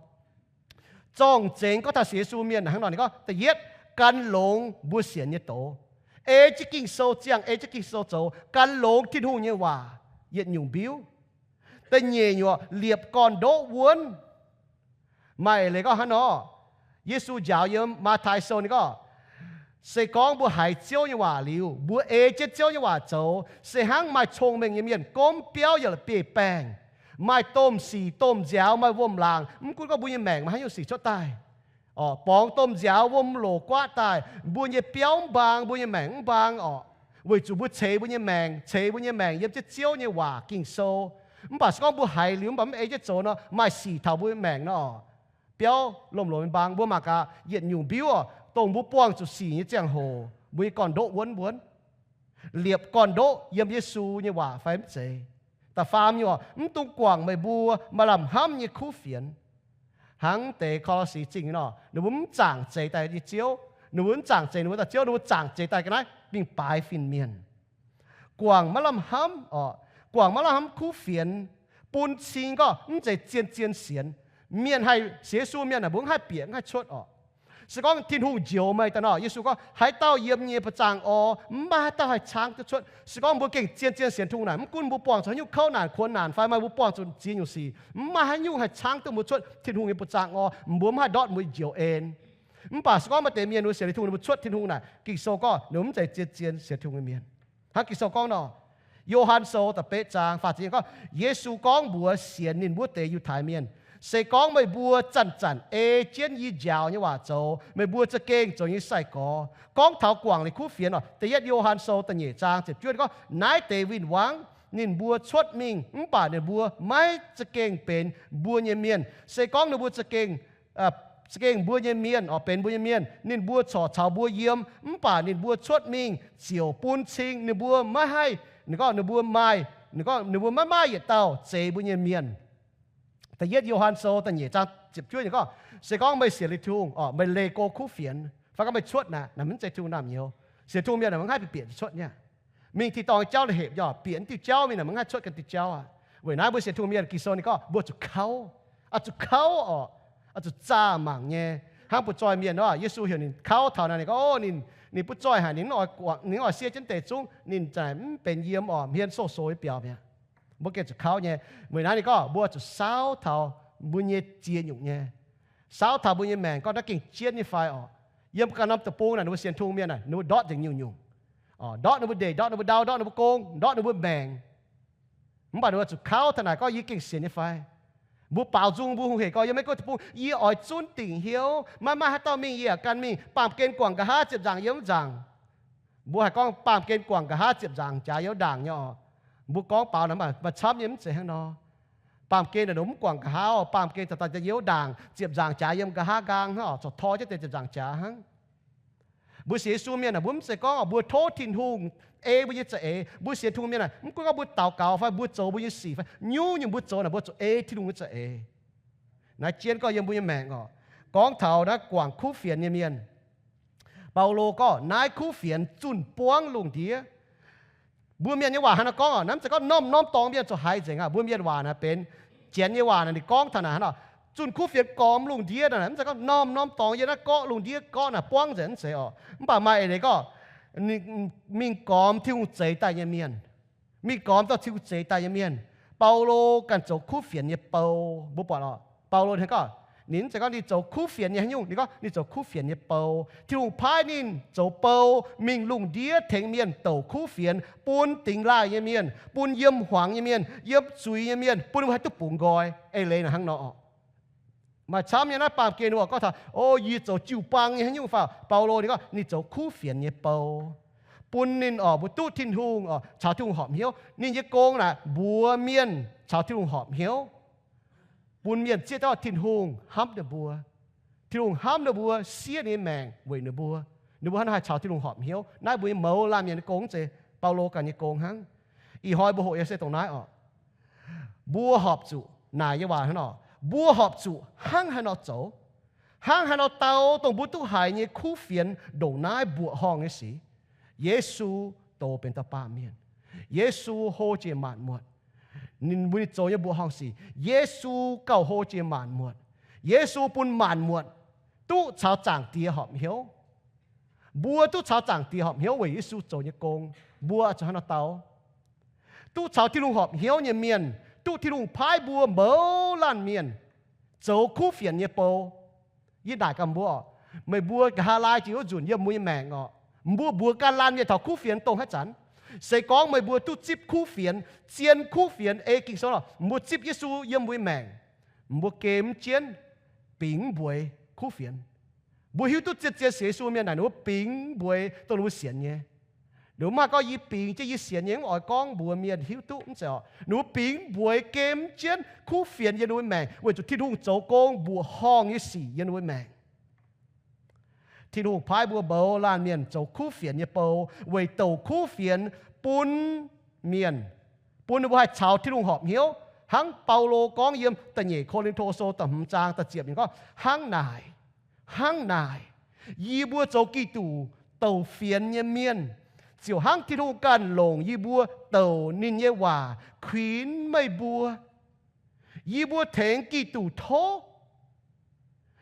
Zorng-zengx gorngv taux sienx Yesu mienh hnangv nor, ninh gorngv, da'yietv, gan longx mbuo sienx nyei doz. Ei jienv Ging-Sou ziangh, ei jienv Ging-Sou zoux, gan longx Tin-Hungh nyei waac yietc nyungc mbiuv. Da'nyeic nyungc, liepc gorn-ndoqv wuonv. Maaih leiz gorngv hnangv nor, Yesu njaaux yiem Matv^tai Sou ninh gorngv, se gorngv mbuo haiz Ziouv nyei waac liuz, mbuo ei jienv Ziouv nyei waac zoux, se hnangv maaih cong-mengh nyei mienh gomv biauv yaac la'bieiv-baengh, maaih domh sic domh nziaaux, maaih wuom-laangc, mv gunv gorngv mbuo nyei maengc maaih haaix nyungc sic cuotv daaih, borngz domh nziaaux, wuom loc guaatv daaih, mbuo nyei biauv mv mbaang, mbuo nyei maengc mv mbaang orqc. Weic zuqc mbuo ceix mbuo nyei maengc, ceix mbuo nyei maengc yiem jienv Ziouv nyei waac Ging-Sou. Mv baac se gorngv mbuo haiz liuz mv baac mv ei jienv zoux nor, maaih sic taux mbuo maengc nor, biauv lomh lomh mbaang, mbuo mangc gaax yietc nyungc mbiuv oc, dongh mbuo buangh zuqc sic nyei ziangh hoc, mbuo nyei gorn-ndoqv wuonv wuonv, liepc gorn-ndoqv yiem Yesu nyei waac fai mv zeiz. Da'faam nyungc oc, mv dungx guangc meih mbuo maaih lamh hnamv nyei kuv fienx. Hnangv deix Ko^lo^si Zingh nor, ninh mbuo mv zaangc zeix daaih nyei Ziouv, ninh mbuo mv zaangc zeix ninh mbuo dauh Ziouv, ninh mbuo zaangc zeix daaih ga'naaiv mingh baaix fin-mienh. Guangc maiv lamh hnamv oc, guangc maiv lamh hnamv kuv fienx, bun cing gorngv mv zeiz zien-zien sienx. Mienh haih sienx Yesu mienh aah, mbuo mv haih bieqc mv haih cuotv oc. Se gorngv Tin-Hungh njoux meih daaih nor, Yesu gorngv, haaix dauh yiem yie nyei buoz-zaangh orv, mv maaih haaix dauh haih caangv duqv cuotv. Se gorngv mbuo gengh zien-zien sienx Tin-Hungh naaic, mv gunv mbuo buangh zuqc haaix nyungc kouv naanc kuonx naanc fai maaih mbuo buangh zuqc ziex nyungc sic, mv maaih haaix nyungc haih caangv duqv mbuo cuotv Tin-Hungh nyei buoz-zaangh orv, mbuo mv haih ndortv mbuo njoux en. Mv baac se gorngv maaih deix mienh mbuo sienx Tin-Hungh, ninh mbuo cuotv Tin-Hungh naaic, Ging-Sou gorngv ninh mv zeiz zien-zien sienx Tin-Hungh nyei mienh. Hnangv Ging-Sou gorngv nor, Yo^han Sou da'betv zaang faah ziepc gorngv, Yesu gorngv mbuox sienx ninh wuov deix Yiutai Mienh, se gorngv meih mbuo zanc-zanc ei jienv yie njaaux nyei waac zoux, meih mbuo za'gengh zoux yie nyei sai-gorx. Gorngv taux guangc liuz kuv fienx oc, da'yietv Yo^han Sou da'nyeic zaang ziepc juov gorngv, naaiv deix win-wangv ninh mbuo cuotv mingh mv baac ninh mbuo maiv za'gengh benx mbuo nyei mienh. Se gorngv ninh mbuo za'gengh, za'gengh mbuo nyei mienh oc, benx mbuo nyei mienh, ninh mbuo corc caux mbuo yiem, mv baac ninh mbuo cuotv mingh ziouc bun cing ninh mbuo maiv haih, ninh gorngv ninh mbuo maaih, ninh gorngv ninh mbuo maiv maaih yietc dauh zeix mbuo nyei mienh. Da'yietv Yo^han Sou da'nyeic zaang ziepc juov ninh gorngv, se gorngv meih sienx liuz Tin-Hungh oc, meih leih go kuv fienx, fai gorngv meih cuotv naaic, naaic mv zeiz Tin-Hungh naamh nyouz. Sienx Tin-Hungh mienh naaic mv haih bieqc cuotv nyei. Mingh tin-dorngh jauv la'hepc nyei oc, bieqc diuh jauv mingh naaic mv haih cuotv ganh diuh jauv aqv. Weic naaiv mbuo sienx Tin-Hungh mienh Ging-Sou ninh gorngv mbuo zuqc kauv, oix zuqc kauv oc, oix zuqc zaah mangc nyei. Hnangv butv-zoih mienh nor, Yesu heuc ninh kauv taux naaic, ninh gorngv, o, ninh, ninh butv-zoih haic, ninh mv oix guangc, ninh mv oix siev jienv deix zungv, ninh za'gengh mv benx yiem oc, hmien sou-sou nyei biaux mi'aqv. Mbuo gengh zuqc kauv nyei. Weic naaiv ninh gorngv mbuo zuqc saauv taux mbuo nyei ziex nyungc nyei, saauv taux mbuo nyei maengc gorngv naaiv gengh jienv nyei fai oc. Yiem ganh norm deic-bung naaic ninh mbuo sienx Tin-Hungh mienh naaic, ninh mbuo ndortv nzengc nyungc-nyungc, ndortv ninh mbuo ndeic, ndortv ninh mbuo ndau, ndortv ninh mbuo gong, ndortv ninh mbuo maengc. Mv baac ninh mbuo zuqc kauv taux naaic gorngv yie gengh sienx nyei fai. Mbuo baaux nzung mbuo hungh hec gorngv yiem Meiv Guoqv deic-bung, yie oix zunv dingc hnyouv, maiv maaih haaix dauh mingh yie yaac gan mingh, baamh gen guangc nqa'haav ziepc nzaangc yiem mv nzaangc. Mbuo haih gorngv baamh gen guangc nqa'haav ziepc nzaangc jaax yiem ndaangc nyei oc. Mbuo gorngv baaux naaic maaih camv nyei, mv zeiz hnangv nor. Baamh gen naaic ninh mv guangc nqa'haav, baamh gen taux daaih yiem ndaangc ziepc nzaangc jaax yiem nqa'haav nqaang hnangv oc, corc tor jienv deix ziepc nzaangc jaax hnangv. Mbuo sienx Yesu mienh naaic, mbuo mv zeiz gorngv mbuo tov Tin-Hungh ei mbuo nyei za'eix. Mbuo sienx Tin-Hungh mienh naaic, mv gunv gorngv mbuo daux gaux fai mbuo zoux mbuo nyei sic fai nyungc-nyungc mbuo zoux naaic, mbuo zuqc ei Tin-Hungh nyei za'eix. Naaiv jienv gorngv yiem mbuo nyei maengc oc. Gorngv taux naaiv guangc kuv fienx nyei mienh, Baulo gorngv naaiv kuv fienx zunh buangv lungh ndiev. Mbuo mienh nyei waac hnangv naaiv gorngv oc, naaiv mv zeiz gorngv norm-norm dorngx mienh zuqc haiz nzengc aqv. Mbuo mienh waac naaiv benx Janx nyei waac naaiv, ninh gorngv taux naaiv hnangv oc, zunh kuv fienx gormx lungh ndiev naaiv, mv zeiz gorngv norm-norm dorngx yiem naaiv gorqv lungh ndiev gorqv naaic buangv nzengc, mv zeiz oc. Mv baac maaih eix leiz gorngv ninh mingh gormx Tin-Hungh zeix daaih nyei mienh, mingh gormx dauh Tin-Hungh zeix daaih nyei mienh. Baulo ganh zoux kuv fienx nyei bou, mbuo buatc oc. Baulo ninh gorngv, ninh mv zeiz gorngv ninh zoux kuv fienx nyei haaix nyungc, ninh gorngv ninh zoux kuv fienx nyei bou. Tin-Hungh paaiv ninh zoux bou mingh lungh ndiev tengx mienh douc kuv fienx, bun dingx laaih nyei mienh, bun yiem hmuangx nyei mienh, yiem zuiz nyei mienh, bun ninh mbuo haih duqv bungx nqoi. Eix leiz naaic hnangv nor oc. Maaih camv nyei naaiv baamh gen ninh mbuo gorngv taux, o, yie zoux jiu-baang nyei haaix nyungc fai. Baulo ninh gorngv ninh zoux kuv fienx nyei bou, bun ninh oc, mbuo duqv Tin-Hungh oc, caux Tin-Hungh horpc hnyouv. Ninh nyei gong naaic mbuox mienh caux Tin-Hungh horpc hnyouv, bun mienh zieqv dauh Tin-Hungh hnamv ninh mbuo. Tin-Hungh hnamv ninh mbuo, siev ninh nyei maengc weic ninh mbuo. Ninh mbuo hnangv naaiv haih caux Tin-Hungh horpc hnyouv. Naaiv mbuo nyei mouz laanh mienh nyei gong, mv zeiz Baulo ganh nyei gong hnangv. Ih hnoi mbuo hoqc nyei se dongh naaiv oc. Mbuo horpc zuqc, naaic nyei waac hnangv nor, mbuo horpc zuqc hnangv haaix nor zoux, hnangv haaix nor dau dongh mbuo duqv haiz nyei kuv fienx ndongc naaiv mbuoqc horngh nyei sic. Yesu doz benx dauh baamh mienh. Yesu hlo jiex maanc muotc. Ninh mbuo ninh zoux nyei mbuoqc horngh sic, Yesu gauh hlo jiex maanc muotc. Yesu bun maanc muotc duqv caux Zaangc Diex horpc hnyouv. Mbuo duqv caux Zaangc Diex horpc hnyouv weic Yesu zoux nyei gong. Mbuo zuqc hnangv nor dau. Duqv caux Tin-Hungh horpc hnyouv nyei mienh, duqv Tin-Hungh paaiv mbuo mouz laanh mienh zoux kuv fienx nyei bou. Yie naaic gaax mbuo oc, meih mbuo nqa'haav laai jiex wuov nzunc yiem mbuo nyei maengc oc, mbuo mbuox gan laanh mienh taux kuv fienx dongh haaix zanc? Se gorngv meih mbuo duqv zipv kuv fienx, zien kuv fienx, ei Ging-Sou oc, mbuo zipv Yesu yiem mbuo nyei maengc, mbuo gem mv jienv, bingx mv mbueiz kuv fienx. Mbuo hiuv duqv zien-zien sienx Yesu mienh naaic, ninh mbuo bingx mv mbueiz dongh ninh mbuo sienx nyei. Ninh mbuo mv haih gorngv, yie bingx jienv yie sienx nyei, mv oix gorngv mbuox mienh hiuv duqv, mv zeiz orqc. Ninh mbuo bingx mbuox gemh jienv kuv fienx yiem ninh mbuo maengc, weic zuqc Tin-Hungh zoux gong mbuoqc horngh nyei sic yiem ninh mbuo maengc. Tin-Hungh paaiv mbuo mouz laanh mienh zoux kuv fienx nyei bou, weic douc kuv fienx bun mienh, bun ninh mbuo haih caux Tin-Hungh horpc hnyouv. Hnangv Baulo gorngv yiem da'nyeic Ko^lin^to Sou da'hmz zaang da'ziepc yiemc gorngv, hnangv naaic, hnangv naaic, yie mbuo zoux Giduc douc fienx nyei mienh, ziouc hnangv Tin-Hungh ganh longc yie mbuo douc ninh nyei waac kuinx meih mbuo. Yie mbuo tengx Giduc tov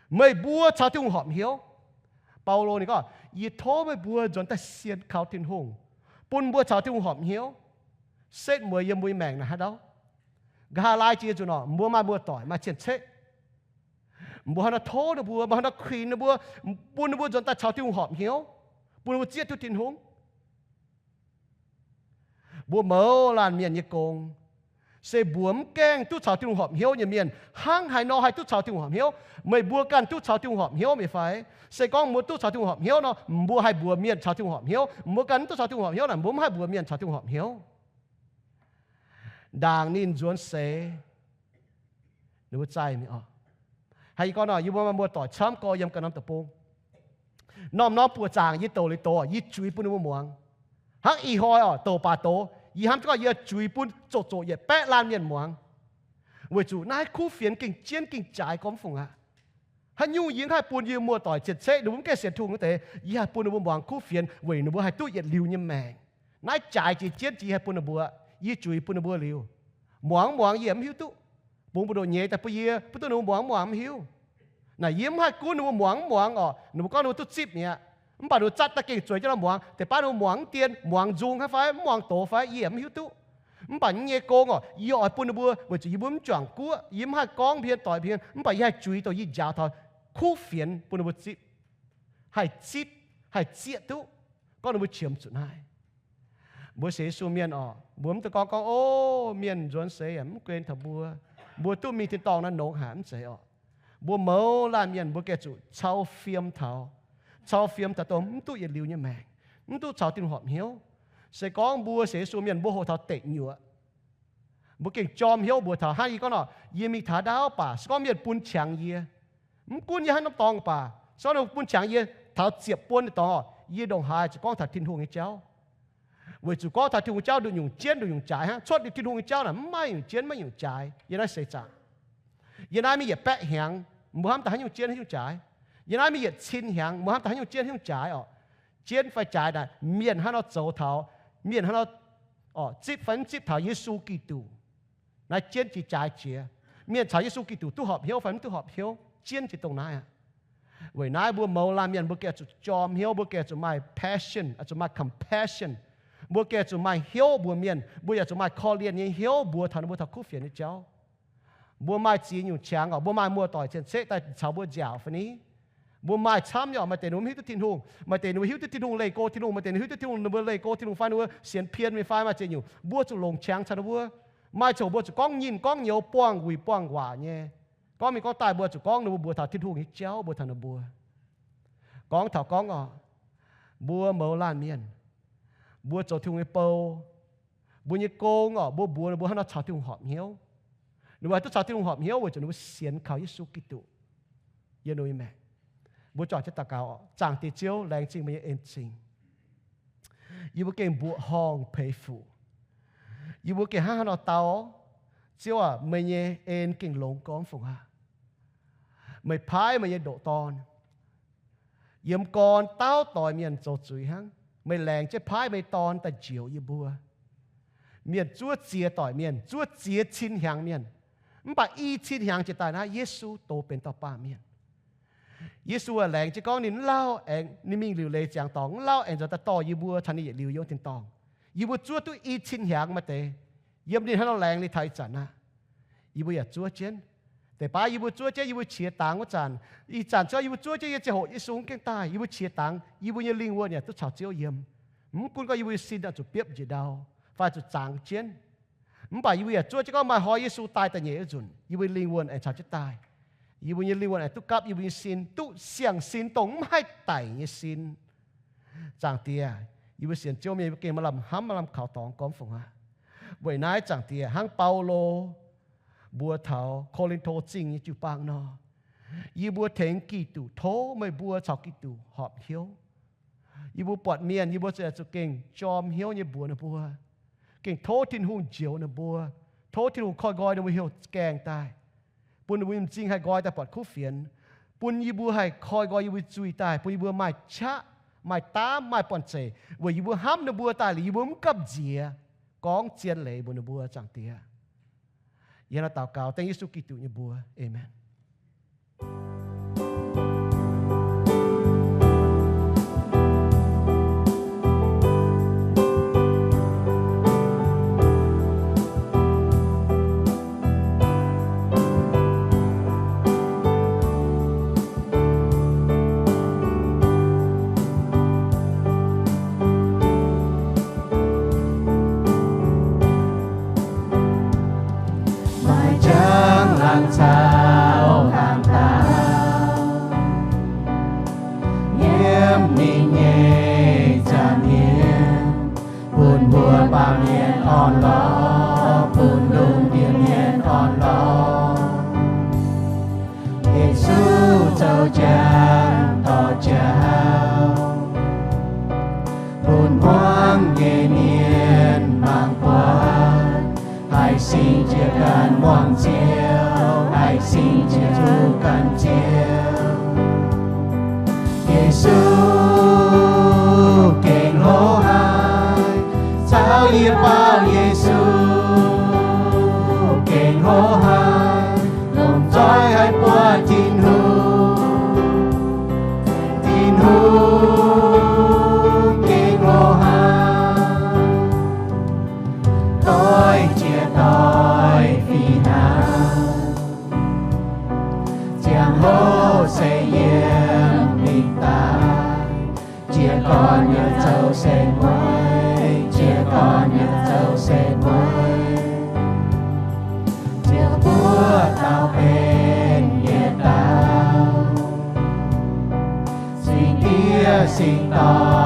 meih mbuo caux Tin-Hungh horpc hnyouv. Baulo ninh gorngv, yie tov meih mbuo nzuonx daaih sienx kaux Tin-Hungh, bun mbuo caux Tin-Hungh horpc hnyouv. Setv mueiz yiem mbuo nyei maengc naaic haaix ndau? Nqa'haav laai jiex nzunc orqc, mbuo maaih muoz-doic maaih cien-ceqv, mbuo haaix nor tov ninh mbuo, mbuo haaix nor kuinx ninh mbuo, bun ninh mbuo nzuonx daaih caux Tin-Hungh horpc hnyouv, bun ninh mbuo zieqv duqv Tin-Hungh. Mbuo mouz laanh mienh nyei gong se mbuox mv gaengh duqv caux Tin-Hungh horpc hnyouv nyei mienh hnangv haaix nor haih duqv caux Tin-Hungh horpc hnyouv. Meih mbuo ganh duqv caux Tin-Hungh horpc hnyouv meih fai? Se gorngv mbuo duqv caux Tin-Hungh horpc hnyouv nor, mbuo haih mbuox mienh caux Tin-Hungh horpc hnyouv. Mbuo ganh mv duqv caux Tin-Hungh horpc hnyouv naaic, mbuo mv haih mbuox mienh caux Tin-Hungh horpc hnyouv. Ndaangc ninh nzuonx seix, ninh mbuo zaih mi'aqv. Haaix, yie gorngv nor, yie mbuo maaih muoz-doic camv gorx yiem ganh norm deic-bung. Norm-norm buoqc zaangc yie douc liuz doz, yie juix bun ninh mbuo muangx. Hnangv ih hnoi orqc, douc baac doz, yie hnamv gorngv yie juix bun zoqc zoqc yietc baeqv laanh mienh muangx. Weic zuqc naaiv kuv fienx gengh jienv gengh jaaix gormx fungc aqv. Haaix nyungc yie mv haih bun yie muoz-doic cien-ceqv, ninh mbuo mv gaengh sienx Tin-Hungh wuov deix, yie haih bun ninh mbuo muangx kuv fienx weic ninh mbuo haih duqv yietc liuz nyei maengc. Naaiv jaaix jiex jienv jiex yie haih bun ninh mbuo, yie juix bun ninh mbuo liuz. Muangx mv muangx yie mv hiuv duqv. Bungx mbu'ndongx nyeiz daaih bun yie, bun duqv ninh mbuo muangx mv muangx mv hiuv. Naaic yie mv haih gunv ninh mbuo muangx mv muangx orqc, ninh mbuo gorngv ninh mbuo duqv zipv mi'aqv. Mv baac ninh mbuo zatv daaih gengh zueiz jienv nor muangx, deix baav ninh mbuo muangx mv dien, muangx nzung hnangv fai mv muangx doz fai yie mv hiuv duqv. Mv baac yie nyei gong orqc, yie oix bun ninh mbuo, weic zuqc yie mbuo mv juangc guoqv, yie mv haih gorngv hmien doic hmien, mv baac yie haih juix dongh yie njaaux taux kuv fienx bun ninh mbuo zipv, haih zipv, haih zieqv duqv, gorngv ninh mbuo qiemx zuqc naaiv. Mbuo sienx Yesu mienh orqc, mbuo mv dungx gorngv gorngv, o, mienh nzuonx seix yaac mv guen taux mbuo, mbuo duqv mingh tin-dorngh naaiv nongx haic, mv zeiz orqc. Mbuo mouz laanh mienh mbuo gengh zuqc cau fiem taux, cau fiem taux dongh mv duqv yietc liuz nyei maengc, mv duqv caux Tin-Hungh horpc hnyouv. Se gorngv mbuo sienx Yesu mienh mbuo hoqc taux deic nyuoqc, mbuo gengh jorm hnyouv mbuox taux hnangv yie gorngv nor, yie mingh taux ndaauv baac se gorngv mienh bun qangx yie, mv gunv yie hnangv norm dorngx baac, se gorngv ninh bun qangx yie taux ziepc buon nyei dorngx orqc, yie ndongc haaix zuqc gorngv taux Tin-Hungh nyei jauv. Weic zuqc gorngv taux Tin-Hungh jauv nduqc nyungc jienv nduqc nyungc jaaix hnangv. Cuotv liuz Tin-Hungh nyei jauv naaic mv maaih nyungc jienv maiv nyungc jaaix yiem naaiv seix zaangc. Yiem naaiv mingh yietc baeqv hnyangx, mbuo hnamv daaih haaix nyungc jienv haaix nyungc jaaix. Yiem naaiv mingh yietc cin hnyangx, mbuo hnamv daaih haaix nyungc jienv haaix nyungc jaaix orqc. Jienv fai jaaix naaic, mienh hnangv nor zoux taux, mienh hnangv nor orqc, zipv fai mv zipv taux Yesu Giduc. Naaiv jienv jiex jaaix jiex. Mienh caux Yesu Giduc duqv horpc hnyouv fai mv duqv horpc hnyouv, jienv jiex dongh naaiv aqv. Weic naaiv mbuo mouz laanh mienh mbuo gengh zuqc jorm hnyouv, mbuo gengh zuqc maaih passion, zuqc maaih compassion. Mbuo gengh zuqc maaih hnyouv mbuox mienh, mbuo yaac zuqc maaih korv-lienh nyei hnyouv mbuox taux ninh mbuo taux kuv fienx nyei jauv. Mbuo maaih ziex nyungc qangx orqc, mbuo maaih muoz-doic cien-ceqv daaih caux mbuo nziaauc fai ni. Mbuo maaih camv nyei orqc, maaih deix ninh mbuo mv hiuv duqv Tin-Hungh, maaih deix ninh mbuo hiuv duqv Tin-Hungh, leih go Tin-Hungh, maaih deix ninh hiuv duqv Tin-Hungh, ninh mbuo leih go Tin-Hungh fai ninh mbuo sienx pien mingh fai maaih ziex nyungc, mbuo zuqc longc qangx caux ninh mbuo. Maaih ziangh hoc mbuo zuqc gorngv nyinh gorngv nyouz buangh wuic buangh waac nyei. Gorngv mingh gorngv daaih mbuo zuqc gorngv ninh mbuo mbuox taux Tin-Hungh nyei jauv mbuox taux ninh mbuo. Gorngv taux gorngv orqc, mbuo mouz laanh mienh, mbuo zoux Tin-Hungh nyei bou, mbuo nyei gong orqc, mbuo mbuox ninh mbuo hnangv nor caux Tin-Hungh horpc hnyouv. Ninh mbuo haih duqv caux Tin-Hungh horpc hnyouv weic zuqc ninh mbuo sienx kaux Yesu Giduc yiem ninh mbuo nyei maengc. Mbuo juangc jienv daux gaux orqc. Zaangc Diex Ziouv, laengz zingh meih nyei en-zingh. Yie mbuo gengh mbuoqc horngh peix fuc. Yie mbuo gengh hnangv haaix nor dau, Ziouv aac, meih nyei en gengh longx gormx fungc aqv. Meih paaiv meih nyei ndoqc Dorn yiem gorn dauh doix mienh zoux zuiz hnangv. Meih laengz jienv paaiv meih Dorn daaih njoux yie mbuo. Mienh zuov ziex doic mienh, zuov ziex cin hnyangx mienh. Mv baac i cin hnyangx jiex daaih naaiv, Yesu doz benx dauh baamh mienh. Yesu laengz jienv gorngv ninh mv lauh aengx, ninh mingh liuc leiz ziangx dorngx, mv lauh aengx nzuonx daaih dorh yie mbuo caux ninh yietc liuz yiem tin-dorngh. Yie mbuo zuov duqv i cin hnyangx maaih deix, yiem ninh hnangv nor laengz liuz taux ih zanc aqv. Yie mbuo yaac zuov jienv. Deix baav yie mbuo zuov jienv, yie mbuo qiex dangx wuov zanc, ih zanc se gorngv yie mbuo zuov jienv yiem ziangh hoc Yesu mv gaengh daaih, yie mbuo qiex dangx, yie mbuo nyei lingh wuonh yaac duqv caux Ziouv yiem. Mv gunv gorngv yie mbuo nyei sin zuqc biopv njiec ndau fai zuqc zangx jienv, mv baac yie mbuo yaac zuov jienv gorngv maaih hnoi Yesu daaih da'nyeic wuov nzunc, yie mbuo nyei lingh wuonh aengx caux jienv daaih. Yie mbuo nyei lingh wuonh aengx duqv gapv yie mbuo nyei sin, duqv siang-sin dongh mv haih daic nyei sin. Zaangc Diex, Yie mbuo sienx Ziouv mienh, yie mbuo gengh maaih lamh hnamv, maaih lamh kaux dorngx gorngv fongc aqv. Weic naaiv, Zaangc Diex, hnangv Baulo mbuox taux Ko^lin^to Zingh nyei jiu-baang nor, yie mbuo tengx Giduc, tov meih mbuo caux Giduc horpc hnyouv. Yie mbuo buatc mienh, yie mbuo zuqc, zuqc gengh jorm hnyouv nyei mbuox ninh mbuo, gengh tov Tin-Hungh njoux ninh mbuo, tov Tin-Hungh koi nqoi ninh mbuo hnyouv gaengh daaih, bun ninh mbuo nyei m'zing haih nqoi daaih buatc kuv fienx, bun yie mbuo haih koi nqoi yie mbuo zuiz daaih, bun yie mbuo maaih qaqv, maaih daamv, maaih banh-zeic, weic yie mbuo hnamv ninh mbuo daaih liuz, yie mbuo mv gamh nziex gorngv zien leiz mbuox ninh mbuo, Zaangc Diex. Yie hnangv naaiv daux gaux dengv Yesu Giduc nyei mbuox. Aamen. Maaih njang laangz caux laangz dauh, yiem ninh nyei nza'hmien, bun mbuo baamh mienh orn-lorqc, bun lungh ndiev mienh orn-lorqc. Yesu zoux jangx dorh jauv, bun hmuangv nyei mienh mangc buatc, haih singx jiex ganh muangx Ziouv, haih singx jiex zuqc ganh Ziouv. Yesu gengh hlo haic, caux yie baamh Yesu gengh hlo haic, lomh nzoih haih buatc Tin-Hungh. Tin-Hungh gengh hlo haic, doix jiex doix fih hnangv. Ziangh hoc se yiem mingh daaih, jiez gorn yaac zoux se mueiz, jiez gorn yaac zoux se mueiz, ziouc buov dauh benx yietc dauh. Singx Diex Singx Dorn